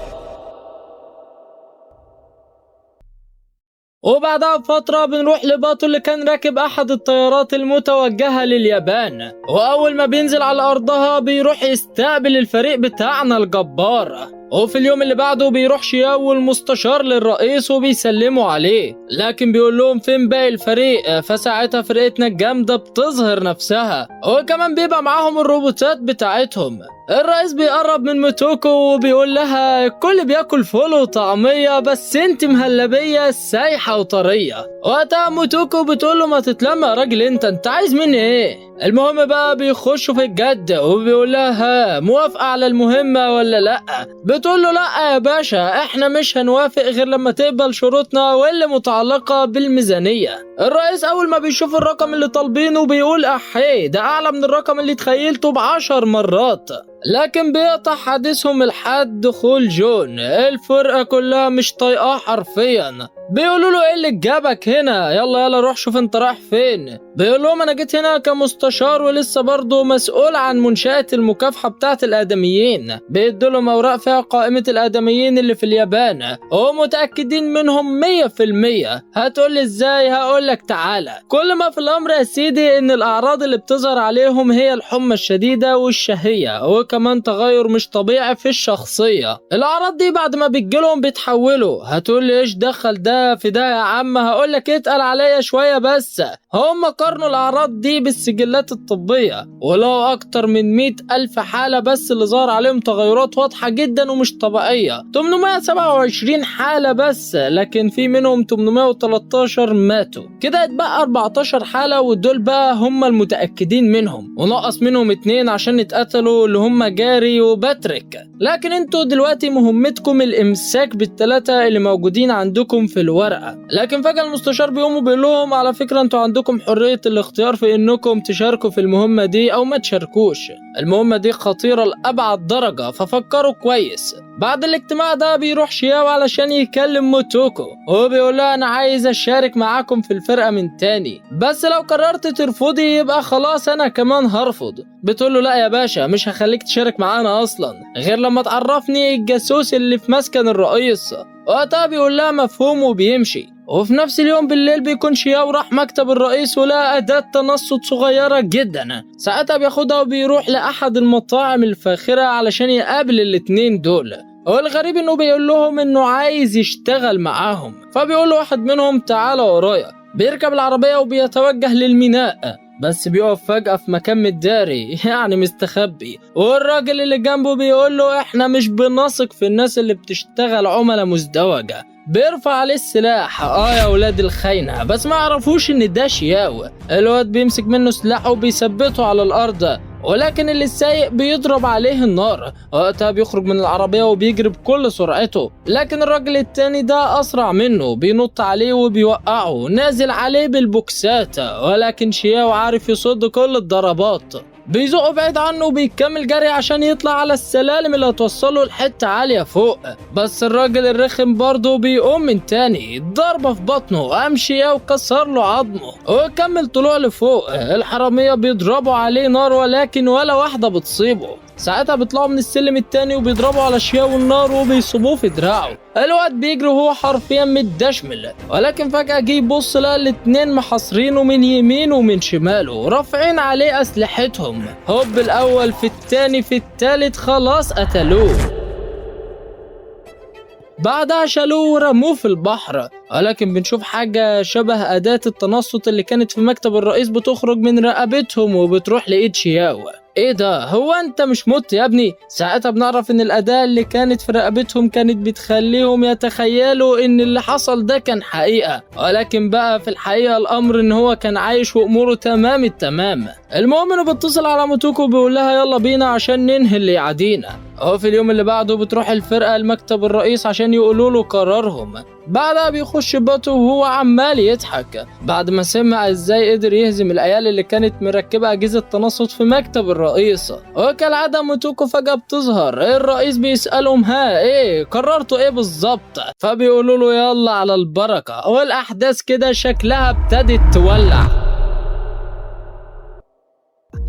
وبعدها بفترة بنروح لباتو اللي كان راكب أحد الطيارات المتوجهة لليابان، وأول ما بينزل على أرضها بيروح يستقبل الفريق بتاعنا الجبار. وفي اليوم اللي بعده بيروح شياو المستشار للرئيس وبيسلموا عليه، لكن بيقول لهم فين باقي الفريق. فساعتها فرقتنا الجامدة بتظهر نفسها، وكمان بيبقى معاهم الروبوتات بتاعتهم. الرئيس بيقرب من موتوكو وبيقول لها الكل بياكل فول وطعمية، بس انت مهلبية سايحة وطرية. وقتها موتوكو بتقول له ما تتلم يا راجل، انت عايز مني ايه؟ المهم بقى بيخشوا في الجد وبيقول لها موافقة على المهمة ولا لا؟ بتقول له لا يا باشا، احنا مش هنوافق غير لما تقبل شروطنا واللي متعلقة بالميزانية. الرئيس اول ما بيشوف الرقم اللي طالبينه بيقول احي، ده اعلى من الرقم اللي تخيلته ب10 مرات. لكن بيقطع حديثهم الحاد دخول جون. الفرقة كلها مش طايقاه حرفيا، بيقولوا له ايه اللي جابك هنا؟ يلا يلا روح شوف انت رايح فين. بيقول لهم انا جيت هنا كمستشار ولسه برضه مسؤول عن منشأة المكافحة بتاعت الآدميين. بيدوا لهم اوراق فيها قائمة الآدميين اللي في اليابان ومتأكدين منهم 100%. هتقول لي ازاي؟ هقول لك تعالى. كل ما في الامر يا سيدي ان الاعراض اللي بتظهر عليهم هي الحمى الشديدة والشهية، وكمان تغير مش طبيعي في الشخصية. الاعراض دي بعد ما بتجيلهم بيتحولوا. هتقول لي ايش دخل ده في ده يا عم؟ هقول لك اتقل عليا شوية بس. هم قارنوا الاعراض دي بالسجلات الطبية، ولو اكتر من 100,000 حالة بس اللي ظهر عليهم تغيرات واضحة جدا ومش طبيعية. 827 حالة بس، لكن في منهم 813 ماتوا. كده اتبقى 14 حالة، ودول بقى هم المتأكدين منهم، ونقص منهم 2 عشان اتقتلوا اللي هم جاري وباتريك. لكن انتوا دلوقتي مهمتكم الامساك بالثلاثة اللي موجودين عندكم في الورقة. لكن فجأة المستشار بيقوم وبيقول لهم على فكرة انتوا عندكم حرية الاختيار في انكم تشاركوا في المهمة دي او ما تشاركوش. المهمة دي خطيرة لأبعد درجة، ففكروا كويس. بعد الاجتماع ده بيروح شياو علشان يكلم موتوكو وبيقول لها انا عايز اشارك معاكم في الفرقة من تاني، بس لو قررت ترفضي يبقى خلاص انا كمان هرفض. بتقول له لا يا باشا، مش هخليك تشارك معانا اصلا غير لما تعرفني الجاسوس اللي في مسكن الرئيس. وقتها بيقول لها مفهوم وبيمشي. وفي نفس اليوم بالليل بيكون شياو راح مكتب الرئيس ولقى أداة تنصت صغيرة جدا. ساعتها بياخدها وبيروح لأحد المطاعم الفاخرة علشان يقابل الاتنين دول. والغريب انه بيقول لهم انه عايز يشتغل معاهم، فبيقول له واحد منهم تعالى ورايا. بيركب العربية وبيتوجه للميناء، بس بيقف فجأة في مكان متداري يعني مستخبي. والراجل اللي جنبه بيقول له احنا مش بنثق في الناس اللي بتشتغل عملاء مزدوجة. بيرفع عليه السلاح، يا ولاد الخاينة، بس ما عرفوش ان ده شياو. الواد بيمسك منه سلاحه وبيثبته على الارض، ولكن اللي السايق بيضرب عليه النار. وقتها بيخرج من العربية وبيجري بكل سرعته، لكن الراجل التاني ده أسرع منه، بينط عليه وبيوقعه، نازل عليه بالبوكسات، ولكن شياو عارف يصد كل الضربات. بيزقه بعيد عنه وبيكمل جري عشان يطلع على السلالم اللي هتوصله لحتة عالية فوق، بس الراجل الرخم برضه بيقوم من تاني، ضربة في بطنه قام شياو كسر له عظمه وكمل طلوع لفوق. الحرامية بيضربوا عليه نار ولكن ولا واحدة بتصيبه. ساعتها بيطلعوا من السلم التاني وبيضربوا على شياو النار وبيصيبوه في دراعه. الواد بيجري وهو حرفيا متدشمل، ولكن فجأة جه يبص لقى الاتنين محاصرينه من يمينه ومن شماله، رافعين عليه أسلحتهم. هوب الأول في التاني في التالت، خلاص قتلوه. بعدها شالوه ورموه في البحر، ولكن بنشوف حاجة شبه أداة التنصت اللي كانت في مكتب الرئيس بتخرج من رقبتهم وبتروح لإيد شياو. ايه ده؟ هو انت مش مت يا ابني؟ ساعتها بنعرف ان الأداة اللي كانت في رقبتهم كانت بتخليهم يتخيلوا ان اللي حصل ده كان حقيقة، ولكن بقى في الحقيقة الامر ان هو كان عايش واموره تمام التمام. المهم انه بيتصل على موتوكو بيقول لها يلا بينا عشان ننهي اللي يعدينا. اهو في اليوم اللي بعده بتروح الفرقة لمكتب الرئيس عشان يقولوا له قرارهم. بعدها بيخش باتو وهو عمال يضحك بعد ما سمع ازاي قدر يهزم العيال اللي كانت مركبة اجهزة تنصت في مكتب الرئيس. وكالعادة موتوكو فجأة بتظهر. الرئيس بيسألهم ها ايه قررتوا ايه بالظبط؟ فبيقولوا له يلا على البركة. والاحداث كده شكلها ابتدت تولع.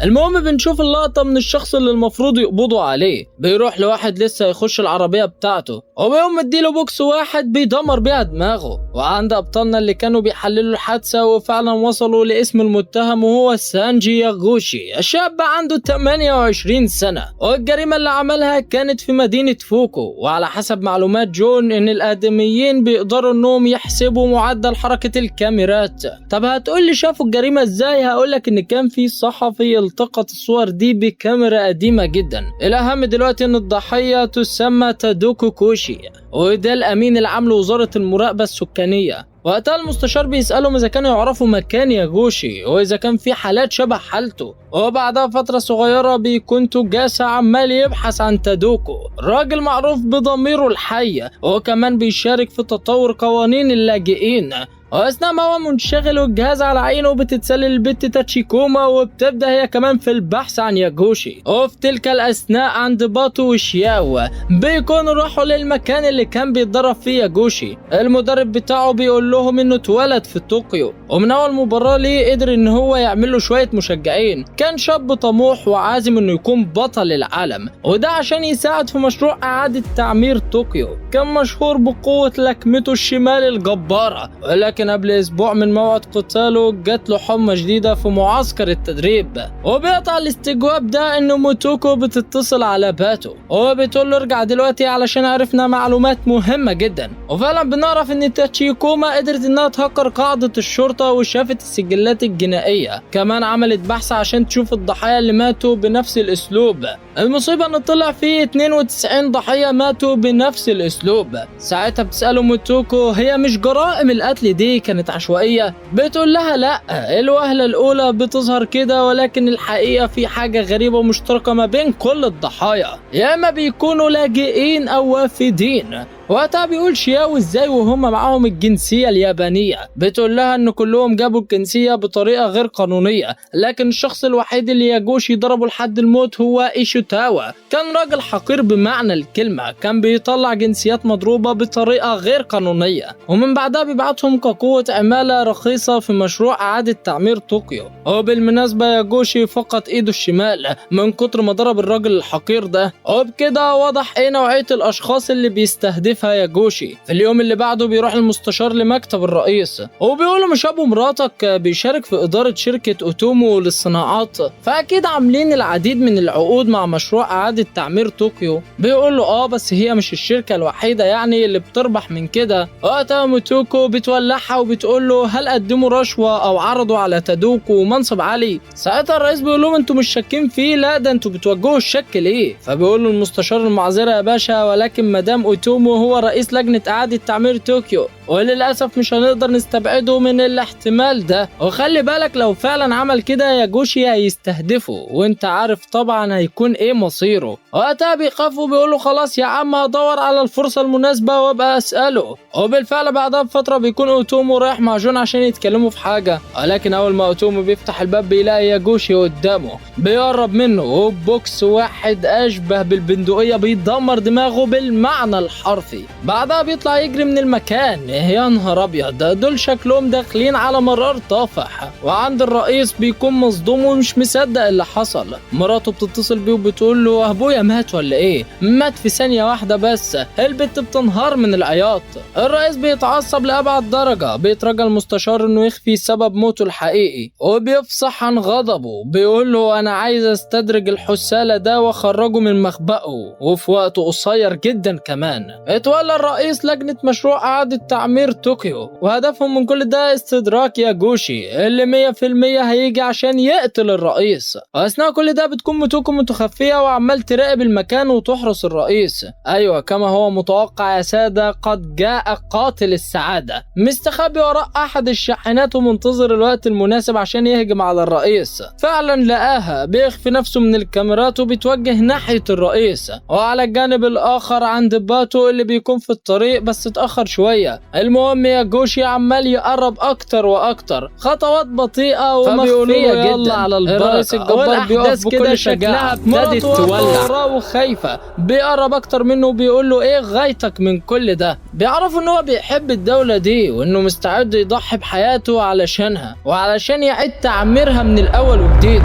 المهم بنشوف اللقطة من الشخص اللي المفروض يقبضوا عليه، بيروح لواحد لسه يخش العربية بتاعته وبيقوم مديله بوكس واحد بيدمر بيها دماغه. وعند أبطالنا اللي كانوا بيحللوا الحادثة وفعلا وصلوا لاسم المتهم وهو سانجي ياغوشي، الشاب عنده 28 سنة، والجريمة اللي عملها كانت في مدينة فوكو. وعلى حسب معلومات جون ان الآدميين بيقدروا انهم يحسبوا معدل حركة الكاميرات. طب هتقولي شافوا الجريمة ازاي؟ هقولك ان كان في صحفي التقط الصور دي بكاميرا قديمة جدا. الأهم دلوقتي ان الضحية تسمى تادوكو كوشي، وده الأمين العام لوزارة المراقبة السكانية. وقتها المستشار بيسألهم إذا كانوا يعرفوا مكان ياغوشي وإذا كان في حالات شبه حالته. وبعدها فترة صغيرة بيكون توجاسا عمال يبحث عن تادوكو، راجل معروف بضميره الحي، وكمان بيشارك في تطور قوانين اللاجئين. واثناء ما هو منشغل والجهاز على عينه بتتسلل البت تاتشيكوما وبتبدا هي كمان في البحث عن ياغوشي. وفي تلك الاثناء عند باتو وشياو بيكونوا راحوا للمكان اللي كان بيتدرب فيه ياغوشي. المدرب بتاعه بيقول لهم انه اتولد في طوكيو، ومن اول مباراه ليه قدر ان هو يعمل له شويه مشجعين. كان شاب طموح وعازم انه يكون بطل العالم، وده عشان يساعد في مشروع اعاده تعمير طوكيو. كان مشهور بقوه لكمته الشمال الجباره، ولكن قبل اسبوع من موعد قتاله جات له حمى شديده في معسكر التدريب. وبيقطع الاستجواب ده انه موتوكو بتتصل على باتو وبتقول له ارجع دلوقتي علشان عرفنا معلومات مهمه جدا. وفعلا بنعرف ان تاتشيكوما قدرت انها تهكر قاعده الشرطه وشافت السجلات الجنائيه، كمان عملت بحث عشان تشوف الضحايا اللي ماتوا بنفس الاسلوب. المصيبه ان طلع فيه 92 ضحيه ماتوا بنفس الاسلوب. ساعتها بتساله موتوكو هي مش جرائم القتل دي كانت عشوائية؟ بتقول لها لا، الوهلة الأولى بتظهر كده، ولكن الحقيقة في حاجة غريبة ومشتركة ما بين كل الضحايا، يا إما بيكونوا لاجئين أو وافدين. وقتها بيقول شياو ازاي وهم معاهم الجنسية اليابانية؟ بتقول لها ان كلهم جابوا الجنسية بطريقة غير قانونية، لكن الشخص الوحيد اللي ياجوشي ضربه لحد الموت هو ايشوتاوا. كان راجل حقير بمعنى الكلمة، كان بيطلع جنسيات مضروبة بطريقة غير قانونية، ومن بعدها بيبعتهم كقوة عمالة رخيصة في مشروع إعادة تعمير طوكيو. وبالمناسبة ياجوشي فقد ايده الشمال من كتر ما ضرب الراجل الحقير ده، وبكده وضح ايه نوعية الاشخاص اللي بيستهدفها ياجوشي. في اليوم اللي بعده بيروح المستشار لمكتب الرئيس وبيقول له مش ابو مراتك بيشارك في ادارة شركة اوتومو للصناعات، فاكيد عاملين العديد من العقود مع مشروع اعادة تعمير طوكيو. بيقول له اه بس هي مش الشركة الوحيدة يعني اللي بتربح من كده. وقتها موتوكو بتولعها وبتقول له هل قدموا رشوة او عرضوا على تادوكو منصب عالي؟ ساعتها الرئيس بيقول لهم انتوا مش شاكين فيه، لا ده انتوا بتوجهوا الشك ليه؟ فبيقول له المستشار المعذرة يا باشا، ولكن مدام اوتومو هو هو رئيس لجنة إعادة تعمير طوكيو، وللأسف مش هنقدر نستبعده من الاحتمال ده. وخلي بالك لو فعلا عمل كده ياجوشي هيستهدفه، وانت عارف طبعا هيكون ايه مصيره. وقتها بيخاف وبيقوله خلاص يا عم هدور على الفرصة المناسبة وابقى اسأله. وبالفعل بعدها بفترة بيكون اوتومو رايح مع جون عشان يتكلموا في حاجة، ولكن اول ما اوتومو بيفتح الباب بيلاقي ياجوشي قدامه، بيقرب منه وبوكس واحد اشبه بالبندقية بيدمر دماغه بالمعنى الحرفي. بعدها بيطلع يجري من المكان. يا نهار ابيض، دول شكلهم داخلين على مرار طافح. وعند الرئيس بيكون مصدوم ومش مصدق اللي حصل. مراته بتتصل بيه وبتقول له ابويا مات ولا ايه؟ مات في ثانية واحدة بس. البت بتنهار من العياط. الرئيس بيتعصب لأبعد درجة، بيترجى المستشار انه يخفي سبب موته الحقيقي، وبيفصح عن غضبه، بيقول له انا عايز استدرج الحسالة ده واخرجه من مخبأه، وفي وقت قصير جدا كمان. اتولى الرئيس لجنة مشروع إعادة تعمير طوكيو، وهدفهم من كل ده استدراك ياجوشي اللي 100% هيجي عشان يقتل الرئيس. واثناء كل ده بتكون موتوكو متخفية وعمال تراقب المكان وتحرس الرئيس. ايوه كما هو متوقع يا سادة، قد جاء قاتل السعادة، مستخبي وراء احد الشاحنات ومنتظر الوقت المناسب عشان يهجم على الرئيس. فعلا لقاها، بيخفي نفسه من الكاميرات وبيتوجه ناحية الرئيس. وعلى الجانب الاخر عند باتو اللي بيكون في الطريق بس اتأخر شوية. المهم ياجوشي عمال يقرب اكتر واكتر، خطوات بطيئة ومخفية جدا على الرئيس الجبار بيقف بكل شجاعة، ابتدت تولع وراه وخايفة. بيقرب اكتر منه وبيقول له ايه غايتك من كل ده؟ بيعرفوا ان هو بيحب الدولة دي وانه مستعد يضحي بحياته علشانها وعلشان يعيد تعميرها من الاول وجديد.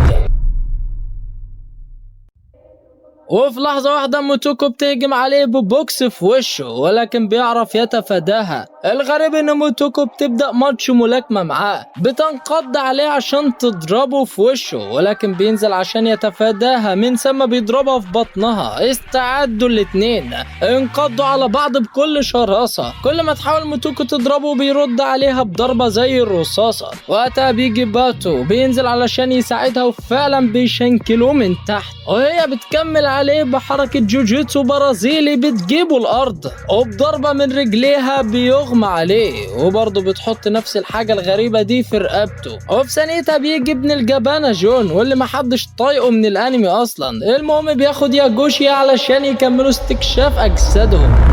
وفي لحظة واحدة موتوكو بتهجم عليه ببوكس في وشه، ولكن بيعرف يتفاداها. الغريب ان موتوكو بتبدأ ماتش ملاكمة معاه، بتنقض عليه عشان تضربه في وشه، ولكن بينزل عشان يتفاداها، من ثم بيضربها في بطنها. استعدوا الاتنين، انقضوا على بعض بكل شراسة. كل ما تحاول موتوكو تضربه بيرد عليها بضربة زي الرصاصة. وقتها بيجي باتو بينزل علشان يساعدها، وفعلا بيشنكلوه من تحت، وهي بتكمل عليه بحركة جوجيتسو برازيلي بتجيبه الأرض، وبضربة من رجليها بيغمى عليه، وبرضه بتحط نفس الحاجة الغريبة دي في رقبته. وفي ثانيتها بيجي ابن الجبانة جون، واللي محدش طايقه من الأنمي أصلا. المهم بياخد ياجوشي علشان يكملوا استكشاف أجسادهم.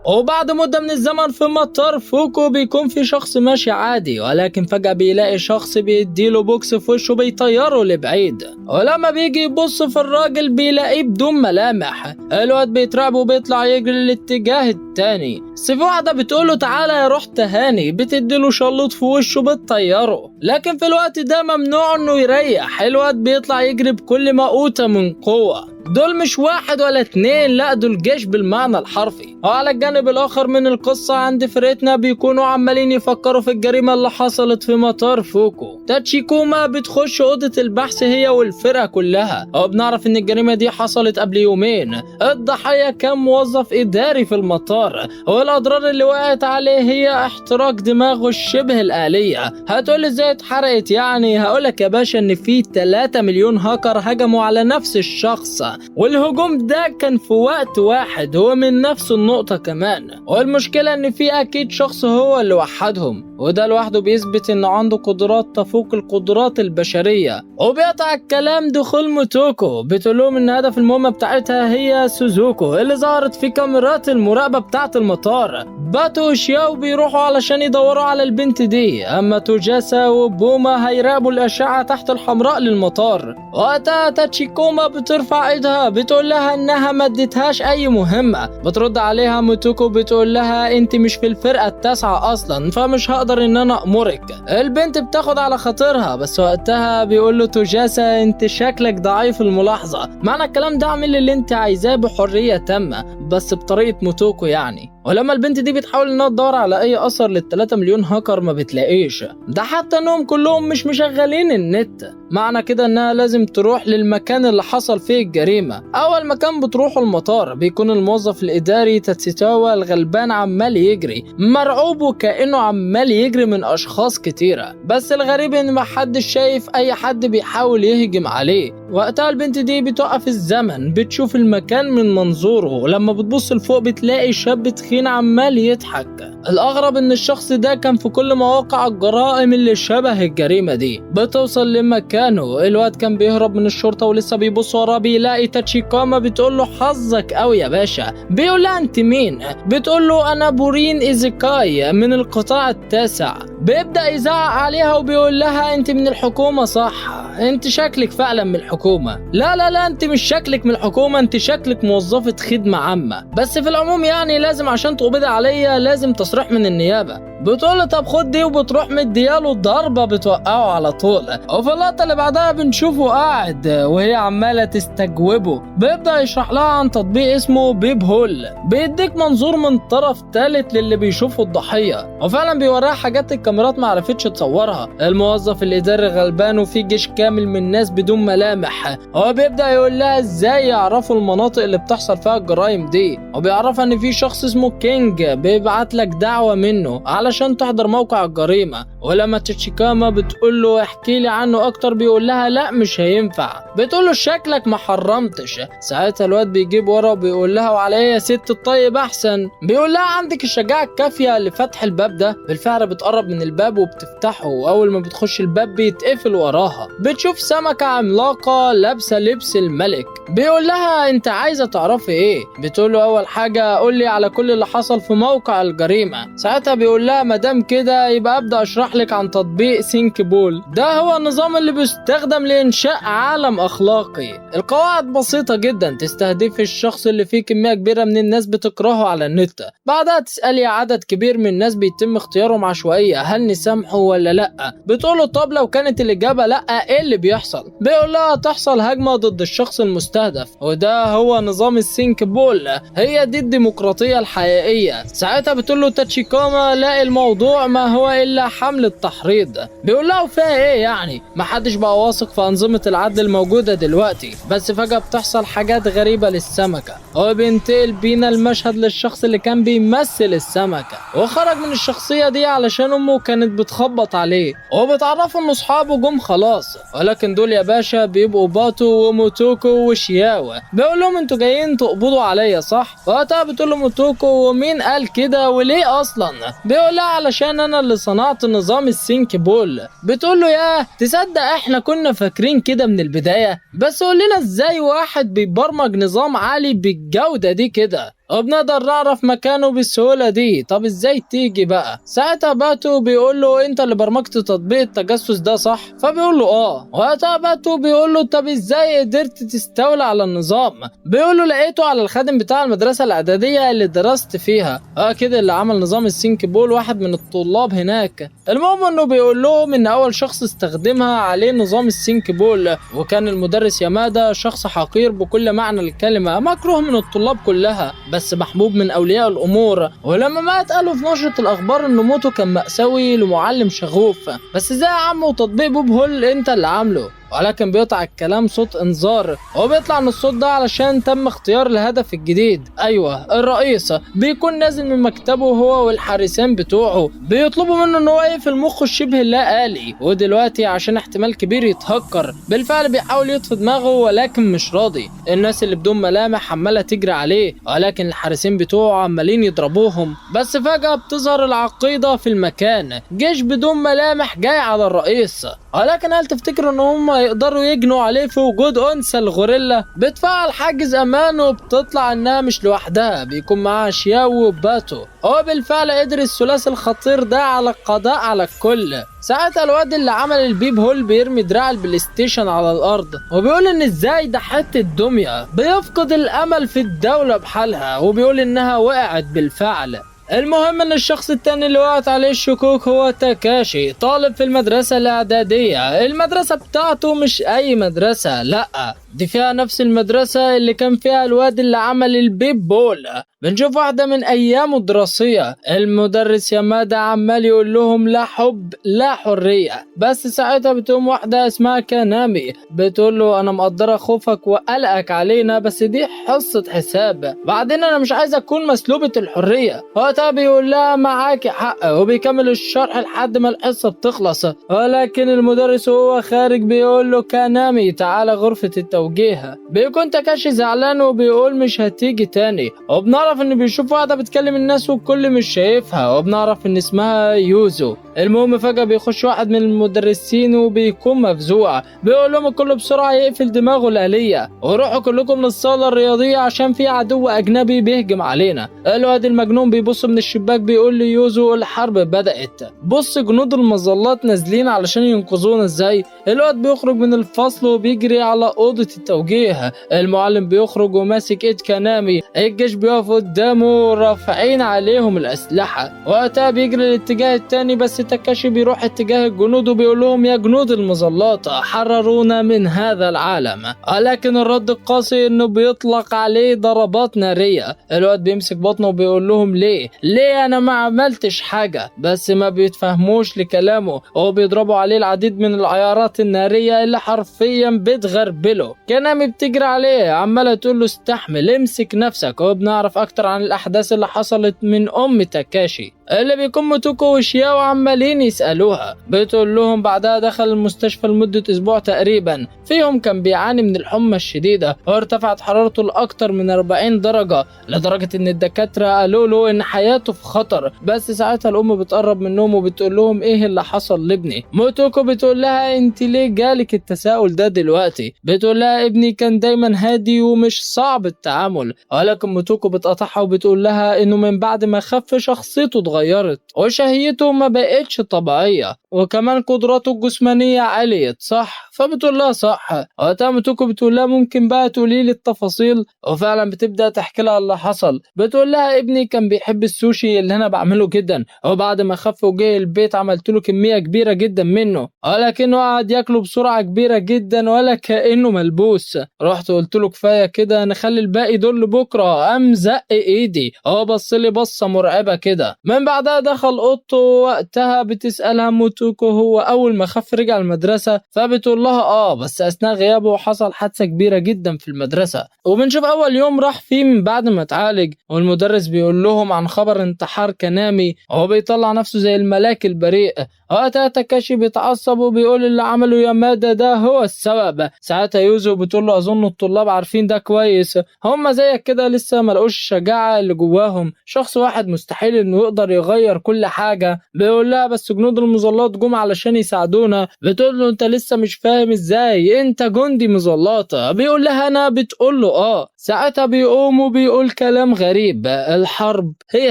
وبعد مدة من الزمن في مطار فوكو بيكون في شخص ماشي عادي، ولكن فجأة بيلاقي شخص بيديله بوكس في وشه بيطيره لبعيد، ولما بيجي يبص في الراجل بيلاقيه بدون ملامح. الواد بيترعب وبيطلع يجري للاتجاه التاني. بس في واحدة بتقوله تعالى يا روح تهاني، بتديله شلوط في وشه بتطيره، لكن في الوقت ده ممنوع انه يريح. الواد بيطلع يجري بكل ما أوتى من قوة. دول مش واحد ولا اتنين، لا دول جيش بالمعنى الحرفي. وعلى الجانب الاخر من القصة عند فرقتنا بيكونوا عمالين يفكروا في الجريمة اللي حصلت في مطار فوكو. تاتشيكوما بتخش اوضة البحث هي والفرقة كلها، وبنعرف ان الجريمة دي حصلت قبل يومين. الضحية كان موظف اداري في المطار، والاضرار اللي وقعت عليه هي احتراق دماغه الشبه الآلية. هتقول ازاي اتحرقت يعني؟ هقولك يا باشا ان في 3 مليون هاكر هجموا على نفس الشخص، والهجوم ده كان في وقت واحد ومن نفس النقطة كمان. والمشكلة ان في اكيد شخص هو اللي وحدهم، وده لوحده بيثبت ان عنده قدرات تفوق القدرات البشرية. وبيقطع الكلام دخول موتوكو، بتقولهم ان هدف المهمة بتاعتها هي سوزوكو اللي ظهرت في كاميرات المراقبة بتاعة المطار. باتو وشياو بيروحوا علشان يدوروا على البنت دي، اما توجاسا وبوما هيراقبوا الاشعة تحت الحمراء للمطار. وقتها تاتشيكوما بترفع ايدها بتقول لها انها ما اديتهاش اي مهمة. بترد عليها موتوكو بتقول لها انت مش في الفرقة التاسعة اصلا، فمش هقدر ان انا امرك. البنت بتاخد على خاطرها، بس وقتها بيقول له توجاسا انت شكلك ضعيف الملاحظة، معنى الكلام ده اعمل اللي انت عايزاه بحرية تامة، بس بطريقة موتوكو يعني. ولما البنت دي بتحاول انها تدور على اي اثر لل3 مليون هاكر ما بتلاقيش، ده حتى انهم كلهم مش مشغلين النت. معنى كده انها لازم تروح للمكان اللي حصل فيه الجريمة. اول مكان بتروحه المطار، بيكون الموظف الاداري تاتسيتاوا الغلبان عمال يجري مرعوب وكأنه عمال يجري من اشخاص كتيرة، بس الغريب ان محدش شايف اي حد بيحاول يهجم عليه. وقتها البنت دي بتوقف الزمن، بتشوف المكان من منظوره، ولما بتبص لفوق بتلاقي شاب تخين عمال يضحك. الاغرب ان الشخص ده كان في كل مواقع الجرائم اللي شبه الجريمة دي. بتوصل لمكانه، الواد كان بيهرب من الشرطة ولسه بيبص وراه بيلاقي تاتشيكاما بتقول له حظك قوي يا باشا. بيقول لها انت مين؟ بتقول له انا بورين ايزيكاي من القطاع التاسع. بيبدأ يزعق عليها وبيقول لها انت من الحكومة صح؟ انت شكلك فعلا من الحكومة. لا لا لا، انت مش شكلك من الحكومة، انت شكلك موظفة خدمة عامة، بس في العموم يعني لازم عشان تقبضي عليا لازم تصريح من النيابة. بتقول له طب خد دي، وبتروح مدياله ضربة بتوقعه على طول. وفي اللقطة اللي بعدها بنشوفه قاعد وهي عمالة تستجوبه. بيبدأ يشرح لها عن تطبيق اسمه بيب هول، بيديك منظور من طرف ثالث للي بيشوفه الضحية، وفعلا بيوريها حاجات الكاميرات ما عرفتش تصورها. الموظف الإداري غلبان وفي جيش كامل من الناس بدون ملامح. هو بيبدأ يقول لها ازاي يعرفوا المناطق اللي بتحصل فيها الجرائم دي، وبيعرفها ان في شخص اسمه كينج بيبعت لك دعوة منه علشان تحضر موقع الجريمة. ولما تشيكاما بتقول له احكي لي عنه اكتر بيقول لها لا مش هينفع. بتقول له شكلك ما حرمتش. ساعتها الواد بيجيب ورا وبيقول لها وعلى ايه يا ست الطيب احسن. بيقول لها عندك الشجاعة الكافية لفتح الباب ده. بالفعل بتقرب من الباب وبتفتحه، واول ما بتخش الباب بيتقفل وراها. بتشوف سمكة عملاقة لابسة لبس الملك. بيقول لها انت عايزة تعرفي ايه؟ بتقول له اول حاجة قول لي على كل اللي حصل في موقع الجريمة. ساعتها بيقول لها مادام كده يبقى ابدا اشرح لك عن تطبيق سينك بول. ده هو النظام اللي بيستخدم لانشاء عالم اخلاقي. القواعد بسيطة جدا، تستهدف الشخص اللي فيه كمية كبيرة من الناس بتكرهه على النت، بعدها تسألي عدد كبير من الناس بيتم اختيارهم عشوائية هل نسامحه ولا لا. بتقوله طب لو كانت الاجابة لا ايه اللي بيحصل؟ بيقول لها تحصل هجمة ضد الشخص المستهدف، وده هو نظام السينك بول، هي دي الديمقراطية الحقيقية. ساعتها بتقول له تاتشيكاما لا الموضوع ما هو الا حملة تحريض. بيقول لها وفيها ايه يعني؟ محدش بقى واثق في انظمة العدل الموجودة دلوقتي. بس فجأة بتحصل حاجات غريبة للسمكة. هو بينتقل بينا المشهد للشخص اللي كان بيمثل السمكة، وخرج من الشخصية دي علشان امه كانت بتخبط عليه، وبتعرفوا ان اصحابه جم خلاص، ولكن دول يا باشا بيبقوا باتو وموتوكو وشياو. بيقول لهم انتوا جايين تقبضوا عليا صح؟ وقتها بتقول له موتوكو ومين قال كده وليه اصلا؟ بيقول لها علشان انا اللي صنعت نظام السينك بول. بتقول له ياه تصدق احنا كنا فاكرين كده من البداية، بس قول لنا ازاي واحد بيبرمج نظام عالي بالجودة دي كده وبنقدر نعرف مكانه بالسهولة دي، طب ازاي تيجي بقى؟ ساعتها باتو بيقول له انت اللي برمجت تطبيق التجسس ده صح؟ فبيقول له اه. وقتها باتو بيقول له طب ازاي قدرت تستولى على النظام؟ بيقول له لقيته على الخادم بتاع المدرسة الاعدادية اللي درست فيها. كده اللي عمل نظام السينك بول واحد من الطلاب هناك. المهم انه بيقول لهم ان اول شخص استخدمها عليه نظام السينك بول، وكان المدرس يامادا، شخص حقير بكل معنى الكلمة، مكروه من الطلاب كلها بس محبوب من اولياء الامور. ولما مات قالوا في نشرة الاخبار انه موته كان مأساوي لمعلم شغوف. بس ازاي يا عم وتطبيق بوب هول انت اللي عامله؟ ولكن بيقطع الكلام صوت انذار، وبيطلع ان الصوت ده علشان تم اختيار الهدف الجديد. ايوه الرئيس بيكون نازل من مكتبه هو والحارسين بتوعه، بيطلبوا منه ان هو يقفل مخه الشبه اللا آلي، ودلوقتي عشان احتمال كبير يتهكر. بالفعل بيحاول يطفي دماغه ولكن مش راضي. الناس اللي بدون ملامح عماله تجري عليه، ولكن الحارسين بتوعه عمالين يضربوهم. بس فجأة بتظهر العقيدة في المكان، جيش بدون ملامح جاي على الرئيس. ولكن هل تفتكروا ان هم يقدروا يجنوا عليه في وجود انثى الغوريلا؟ بتفعل حاجز امان وبتطلع انها مش لوحدها، بيكون معاها شياو وباتو. هو بالفعل قدر الثلاثي الخطير ده على القضاء على الكل. ساعتها الواد اللي عمل البيب هول بيرمي دراع البلاي ستيشن على الارض وبيقول ان ازاي ده حته دميه، بيفقد الامل في الدوله بحالها وبيقول انها وقعت بالفعل. المهم ان الشخص التاني اللي وقعت عليه الشكوك هو تاكاشي، طالب في المدرسة الاعدادية. المدرسة بتاعته مش اي مدرسة، لا دي فيها نفس المدرسة اللي كان فيها الواد اللي عمل البيب بول. بنشوف واحدة من أيامه الدراسية، المدرس يامادا عمال يقول لهم لا حب لا حرية، بس ساعتها بتقوم واحدة اسمها كانامي بتقول له أنا مقدرة خوفك وقلقك علينا، بس دي حصة حساب، بعدين أنا مش عايز أكون مسلوبة الحرية. وقتها بيقول لها معاكي حق، وبيكمل الشرح لحد ما الحصة بتخلص. ولكن المدرس وهو خارج بيقول له كانامي تعالى غرفة التوجيه. بيكون تاكاشي زعلان وبيقول مش هتيجي تاني، وبنعرف ان بيشوف واحدة بتكلم الناس والكل مش شايفها، وبنعرف ان اسمها يوزو. المهم فجأة بيخش واحد من المدرسين وبيكون مفزوع، بيقول لهم الكل بسرعة يقفل دماغه الآلية وروحوا كلكم للصالة الرياضية عشان في عدو أجنبي بيهجم علينا. الواد المجنون بيبص من الشباك بيقول ليوزو الحرب بدأت، بص جنود المظلات نازلين علشان ينقذونا ازاي. الواد بيخرج من الفصل وبيجري على أوضة التوجيه، المعلم بيخرج وماسك ايد كانامي، الجيش بيقف قدامه رافعين عليهم الأسلحة. وقتها بيجري الاتجاه التاني، بس تاكاشي بيروح اتجاه الجنود وبيقول لهم يا جنود المظلات حررونا من هذا العالم. ولكن الرد القاسي انه بيطلق عليه ضربات نارية. الواد بيمسك بطنه وبيقول لهم ليه انا ما عملتش حاجة، بس ما بيتفهموش لكلامه وبيضربوا عليه العديد من العيارات النارية اللي حرفيا بتغربله. كانامي بتجري عليه عمالة تقول له استحمل امسك نفسك. وبنعرف اكتر عن الاحداث اللي حصلت من ام تاكاشي اللي بيكون موتوكو وشياو عمالين يسألوها. بتقول لهم بعدها دخل المستشفى لمدة اسبوع تقريبا، فيهم كان بيعاني من الحمى الشديدة وارتفعت حرارته لأكتر من 40 درجة، لدرجة ان الدكاترة قالوا له ان حياته في خطر. بس ساعتها الام بتقرب منهم وبتقول لهم ايه اللي حصل لابني. موتوكو بتقول لها انت ليه جالك التساؤل ده دلوقتي؟ بتقول لها ابني كان دايما هادي ومش صعب التعامل. ولكن موتوكو بتقطعها وبتقول لها انه من بعد ما خف شخصيته اتغيرت وشهيته ما بقتش طبيعية، وكمان قدراته الجسمانية عليت، صح؟ فبتقول لها صح. وقتها موتوكو بتقول لها ممكن بقى تقولي لي التفاصيل، وفعلا بتبدأ تحكي لها اللي حصل. بتقول لها ابني كان بيحب السوشي اللي انا بعمله جدا، وبعد ما خف وجه البيت عملت له كمية كبيرة جدا منه، ولكنه قعد ياكله بسرعة كبيرة جدا ولا كأنه ملبوس. رحت قلت له كفاية كده، نخلي الباقي دول لبكرة. قام زق ايدي، هو بص لي بصة مرعبة كده. من بعدها دخل اوضته. وقتها بتسألها موتوكو هو اول ما خف رجع المدرسة، فبتقول لها بس اثناء غيابه حصل حادثة كبيرة جدا في المدرسة. وبنشوف اول يوم راح فيه من بعد ما اتعالج، والمدرس بيقول لهم عن خبر انتحار كانامي، وهو بيطلع نفسه زي الملاك البريء. وقتها تاكاشي بيتعصب وبيقول اللي عمله يامادا ده هو السبب. ساعتها يوزو بتقول له اظن الطلاب عارفين ده كويس، هم زيك كده لسه ما لقوش الشجاعة اللي جواهم، شخص واحد مستحيل انه يقدر يغير كل حاجة. بيقول لها بس جنود المظلات جم علشان يساعدونا. بتقول له انت لسه مش فاهم ازاي انت جندي مظلات؟ بيقول لها انا. بتقول له ساعتها بيقوم وبيقول كلام غريب، الحرب هي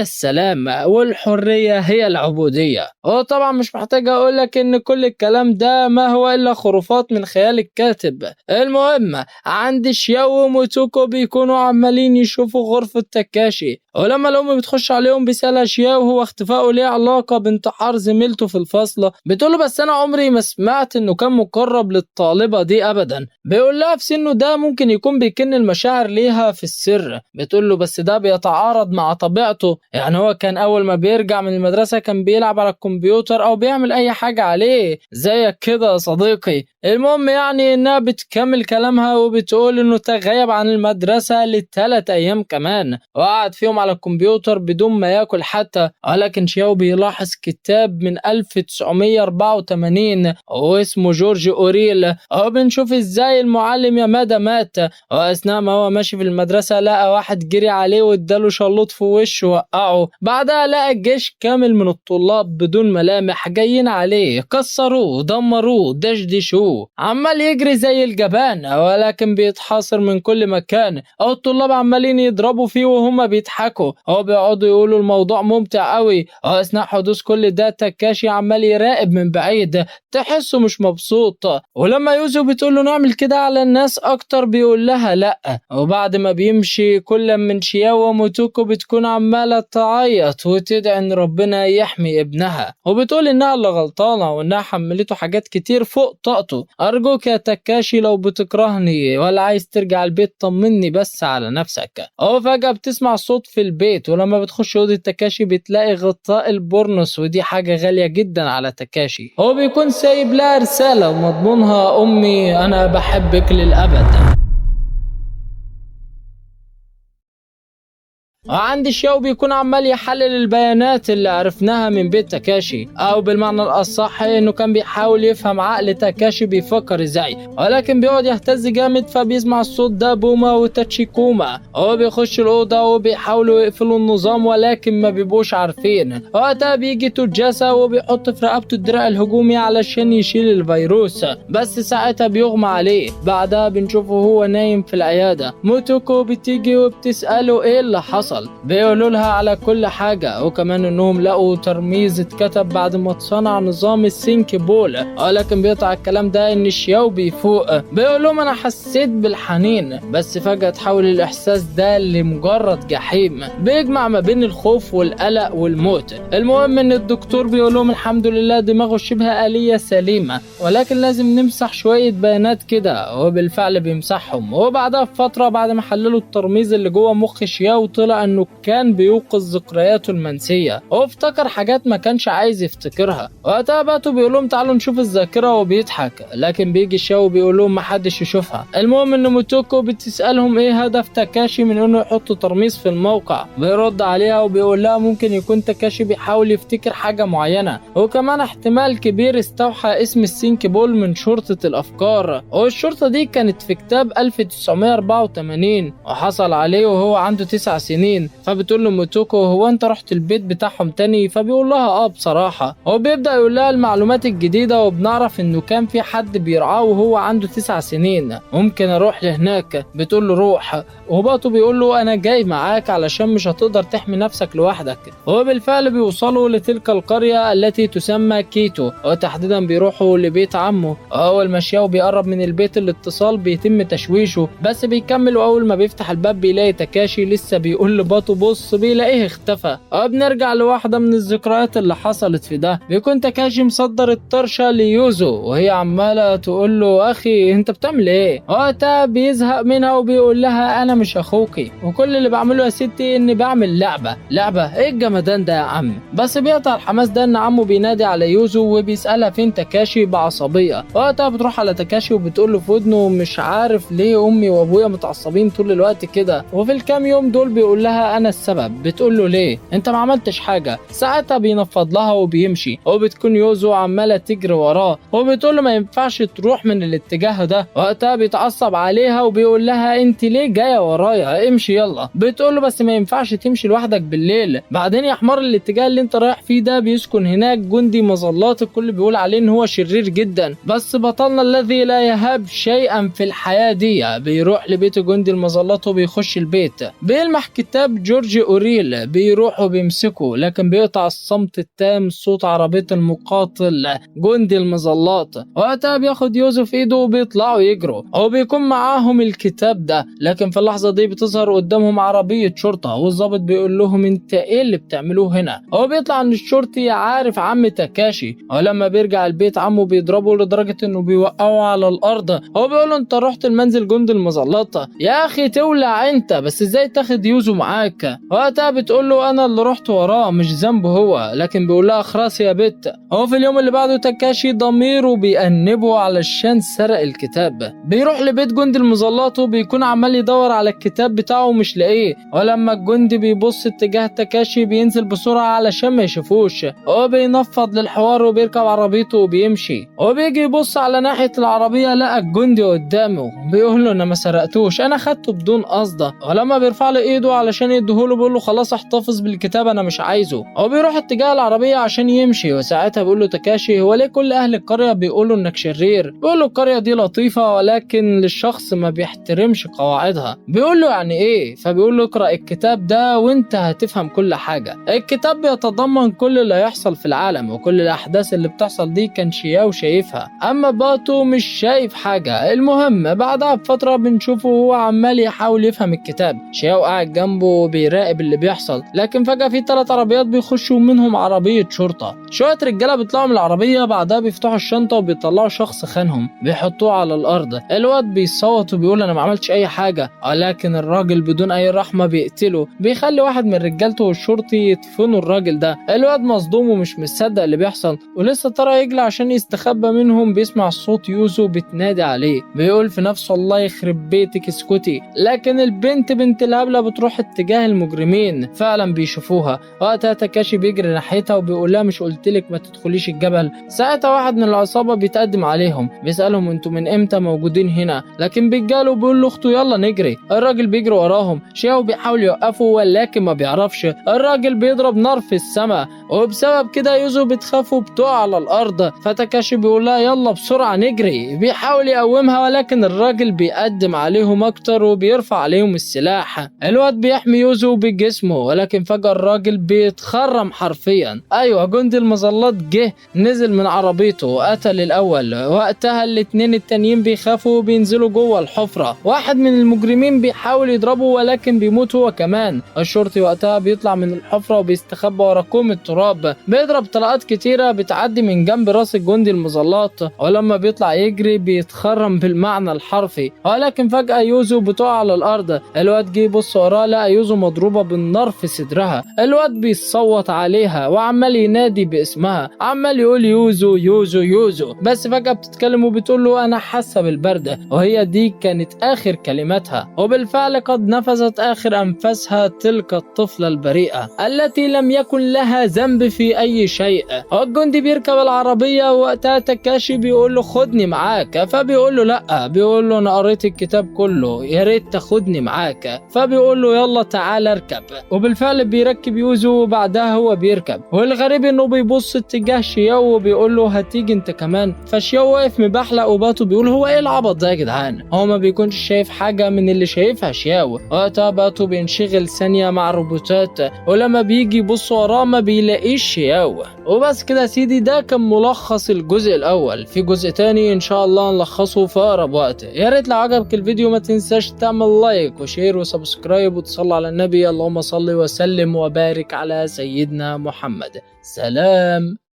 السلام والحرية هي العبودية. وطبعا مش محتاج اقول لك ان كل الكلام ده ما هو الا خرافات من خيال الكاتب. المهم عند شياو وموتوكو بيكونوا عمالين يشوفوا غرفة تاكاشي، ولما الام بتخش عليهم بيسألها شياو هو اختفائه ليه علاقة بانتحار زميلته في الفصل. بتقول له بس انا عمري ما سمعت انه كان مقرب للطالبة دي ابدا. بيقول لها في سنه ده ممكن يكون بيكن المشاعر ليها في السر. بتقول له بس ده بيتعارض مع طبيعته، يعني هو كان اول ما بيرجع من المدرسة كان بيلعب على الكمبيوتر او بيعمل اي حاجة عليه زيك كده يا صديقي. المهم يعني انها بتكمل كلامها وبتقول انه تغيب عن المدرسة ل3 ايام كمان، وقعد فيهم على الكمبيوتر بدون ما ياكل حتى. ولكن شياو بيلاحظ كتاب من 1984 واسمه جورج اوريل، وبنشوف ازاي المعلم يامادا مات، واثناء ما هو ماشي في المدرسة لقى واحد جري عليه واداله شلوط في وشه وقعه. بعدها لقى الجيش كامل من الطلاب بدون ملامح جايين عليه، كسروه دمروه دشدشوه، عمال يجري زي الجبان ولكن بيتحاصر من كل مكان، او الطلاب عمالين يضربوا فيه وهما بيضحكوا. وبيضحكوا وبيقعدوا يقولوا الموضوع ممتع قوي. واثناء حدوث كل ده تاكاشي عمال يراقب من بعيد، تحسه مش مبسوط. ولما يوزو بتقول له نعمل كده على الناس اكتر بيقول لها لا. وبعد ما بيمشي كل من شياو وموتوكو بتكون عمالة تعيط وتدعي ان ربنا يحمي ابنها، وبتقول انها اللي غلطانة وانها حملته حاجات كتير فوق طاقته. ارجوك يا تاكاشي لو بتكرهني ولا عايز ترجع البيت طمني بس على نفسك. وفجأة بتسمع صوت في البيت، ولما بتخش اوضة تاكاشي بتلاقي غطاء البورنوس، ودي حاجة غالية جدا على تاكاشي. هو بيكون سايب لها رسالة ومضمونها امي انا بحبك للابد. وعند شياو بيكون عمال يحلل البيانات اللي عرفناها من بيت تاكاشي، او بالمعنى الاصح انه كان بيحاول يفهم عقل تاكاشي بيفكر ازاي، ولكن بيقعد يهتز جامد فبيسمع الصوت ده بوما وتاتشيكوما. هو بيخش الاوضة وبيحاولوا يقفلوا النظام ولكن ما بيبقوش عارفين. وقتها بيجي توجاسا وبيحط في رقبته الدراع الهجومي علشان يشيل الفيروس، بس ساعتها بيغمى عليه. بعدها بنشوفه هو نايم في العيادة. موتوكو بتيجي وبتساله ايه اللي حصل، بيقولوا لها على كل حاجة، وكمان انهم لقوا ترميز اتكتب بعد ما اتصنع نظام السينك بول، ولكن بيقطع الكلام ده ان شياو بيفوق. بيقول لهم انا حسيت بالحنين، بس فجأة تحول الاحساس ده لمجرد جحيم بيجمع ما بين الخوف والقلق والموت. المهم ان الدكتور بيقول لهم الحمد لله دماغه شبه آلية سليمة، ولكن لازم نمسح شوية بيانات كده، وبالفعل بيمسحهم. وبعدها بفترة بعد ما حللوا الترميز اللي جوه مخ شياو طلع انه كان بيوقظ ذكرياته المنسية وافتكر حاجات ما كانش عايز يفتكرها. وقتها باتو بيقول لهم تعالوا نشوف الذاكرة وبيضحك، لكن بيجي شياو بيقول لهم ما حدش يشوفها. المهم ان موتوكو بتسألهم ايه هدف تاكاشي من انه يحط ترميز في الموقع، بيرد عليها وبيقول لها ممكن يكون تاكاشي بيحاول يفتكر حاجة معينة، وكمان احتمال كبير استوحى اسم السينك بول من شرطة الافكار، والشرطة دي كانت في كتاب 1984 وحصل عليه وهو عنده 9 سنين. فبتقول له موتوكو هو انت رحت البيت بتاعهم تاني؟ فبيقول لها اه بصراحة. هو بيبدأ يقول لها المعلومات الجديدة، وبنعرف انه كان في حد بيرعاه وهو عنده 9 سنين، ممكن اروح لهناك؟ بتقول له روح. وباتو بيقول له انا جاي معاك علشان مش هتقدر تحمي نفسك لوحدك. هو بالفعل بيوصلوا لتلك القرية التي تسمى كيتو، وتحديدا بيروحوا لبيت عمه. اول ما شياو بيقرب من البيت الاتصال بيتم تشويشه، بس بيكمل، واول ما بيفتح الباب بيلاقي تاكاشي لسه بيقول لباتو بص، بيلاقيه اختفى. وبنرجع لواحدة من الذكريات اللي حصلت في ده، بيكون تاكاشي مصدر الطرشة ليوزو وهي عمالة تقول له اخي انت بتعمل ايه؟ وقتها بيزهق منها وبيقول لها انا مش اخوكي، وكل اللي بعمله يا ستي اني بعمل لعبة. لعبة ايه الجمدان ده يا عم؟ بس بيقطع الحماس ده ان عمه بينادي على يوزو وبيسألها فين تاكاشي بعصبية. وقتها بتروح على تاكاشي وبتقول له في ودنه مش عارف ليه امي وابويا متعصبين طول الوقت كده، وفي الكام يوم دول بيقول لها انا السبب. بتقول له ليه؟ انت ما عملتش حاجة. ساعتها بينفض لها وبيمشي، وبتكون يوزو عماله تجري وراه وبتقول له ما ينفعش تروح من الاتجاه ده. وقتها بيتعصب عليها وبيقول لها انت ليه جاية ورايا؟ امشي يلا. بتقول له بس ما ينفعش تمشي لوحدك بالليل، بعدين يا حمار الاتجاه اللي انت رايح فيه ده بيسكن هناك جندي مظلات الكل بيقول عليه ان هو شرير جدا، بس بطلنا الذي لا يهاب شيئا في الحياة دي بيروح لبيت جندي المظلات وبيخش البيت، بيلمح كتاب جورج أوريل، بيروح وبيمسكه، لكن بيقطع الصمت التام صوت عربية المقاتل جندي المظلات. وقتها بياخد يوسف ايده وبيطلعوا يجروا، وبيكون معاهم الكتاب ده، لكن في اللحظة دي بتظهر قدامهم عربية شرطة، والضابط بيقول لهم انت ايه اللي بتعملوه هنا؟ هو بيطلع ان الشرطي عارف عم تاكاشي، ولما بيرجع البيت عمه بيضربه لدرجة انه بيوقعه على الارض. هو بيقول له انت رحت المنزل جندي المظلات يا اخي تولع انت، بس ازاي تاخد يوزو معاك؟ وقتها بتقول له انا اللي رحت وراه مش ذنبه هو، لكن بيقول لها خلاص يا بت. هو في اليوم اللي بعده تاكاشي ضميره بيأنبه علشان سرق الكتاب، بيروح لبيت جندي المظلات وبيكون عمال يدور على الكتاب بتاعه ومش لاقيه، ولما الجندي بيبص اتجاه تاكاشي بينزل بسرعة علشان ما يشوفوش. هو بينفض للحوار وبيركب عربيته وبيمشي، وبيجي يبص على ناحية العربية لقى الجندي قدامه، بيقول له انا ما سرقتوش انا خدته بدون قصد. ولما بيرفع له ايده علشان علشان يديهوله، بيقول له خلاص احتفظ بالكتاب انا مش عايزه. هو بيروح اتجاه العربية عشان يمشي، وساعتها بيقول له تاكاشي هو ليه كل اهل القرية بيقولوا انك شرير؟ بيقول له القرية دي لطيفة ولكن للشخص ما بيحترمش قواعدها. بيقول له يعني ايه؟ فبيقول له اقرأ الكتاب ده وانت هتفهم كل حاجة. الكتاب بيتضمن كل اللي هيحصل في العالم وكل الاحداث اللي بتحصل دي كان شياو شايفها، اما باتو مش شايف حاجة. المهم بعدها بفترة بنشوفه وهو عمال يحاول يفهم الكتاب، شياو قاعد جنبه وبيراقب اللي بيحصل، لكن فجأة في 3 عربيات بيخشوا منهم عربية شرطة. شوية رجالة بيطلعوا من العربية، بعدها بيفتحوا الشنطة وبيطلعوا شخص خانهم بيحطوه على الأرض. الواد بيصوت وبيقول أنا ما عملتش أي حاجة، ولكن الراجل بدون أي رحمة بيقتله، بيخلي واحد من رجالته والشرطي يدفنوا الراجل ده. الواد مصدوم ومش مصدق اللي بيحصل، ولسه طالع يجري عشان يستخبى منهم بيسمع صوت يوزو بتنادي عليه، بيقول في نفسه الله يخرب بيتك اسكتي. لكن البنت بنت الهبلة بتروح اتجاه المجرمين، فعلا بيشوفوها. وقتها تاكاشي بيجري ناحيتها وبيقول لها مش قلتلك ما تدخليش الجبل؟ ساعتها واحد من العصابة بيتقدم عليهم بيسألهم انتوا من امتى موجودين هنا؟ لكن بيجاله بيقول لاخته يلا نجري. الراجل بيجري وراهم، شياو بيحاول يوقفه ولكن ما بيعرفش. الراجل بيضرب نار في السماء، وبسبب كده يوزو بتخاف وبتقع على الارض. فتاكاشي بيقول لها يلا بسرعة نجري، بيحاول يقومها ولكن الراجل بيقدم عليهم اكتر وبيرفع عليهم السلاح. الواد بيحمي يوزو بجسمه، ولكن فجأة الراجل بيتخرم حرفيا. ايوه جندي المظلات جه نزل من عربيته وقتل الاول. وقتها الاتنين التانيين بيخافوا وبينزلوا جوه الحفرة. واحد من المجرمين بيحاول يضربه ولكن بيموت هو كمان. الشرطي وقتها بيطلع من الحفرة وبيستخبى ورا كوم التراب، بيضرب طلقات كتيرة بتعدي من جنب راس الجندي المظلات، ولما بيطلع يجري بيتخرم بالمعنى الحرفي. ولكن فجأة يوزو بتقع على الارض. الواد جه يبص وراه لقى يوزو مضروبة بالنار في صدرها. الواد بيصوت عليها وعمال ينادي باسمها، عمال يقول يوزو يوزو يوزو، بس فجأة بتتكلم وبتقول له انا حاسة بالبرد، وهي دي كانت اخر كلماتها. وبالفعل قد نفذت اخر انفاسها تلك الطفلة البريئة التي لم يكن لها ذنب في اي شيء. والجندي بيركب العربية، وقتها تاكاشي بيقول له خدني معاك، فبيقول له لا، بيقول له انا قريت الكتاب كله يا ريت تاخدني معاك، فبيقول له يلا تعال اركب. وبالفعل بيركب يوزو وبعدها هو بيركب. والغريب انه بيبص اتجاه شياو وبيقول له هتيجي انت كمان، فشياو واقف مبحلق وباتو بيقول هو ايه العبط ده يا جدعان، هو ما بيكونش شايف حاجة من اللي شايفها شياو. وقتها باتو بينشغل ثانية مع الروبوتات، ولما بيجي يبص وراه ما بيلاقيش شياو. وبس كده يا سيدي، ده كان ملخص الجزء الاول. في جزء تاني ان شاء الله نلخصه في اقرب وقت. يا ريت لو عجبك الفيديو ما تنساش تعمل like و share و subscribe وتصلي على النبي. اللهم صل وسلم وبارك على سيدنا محمد. سلام.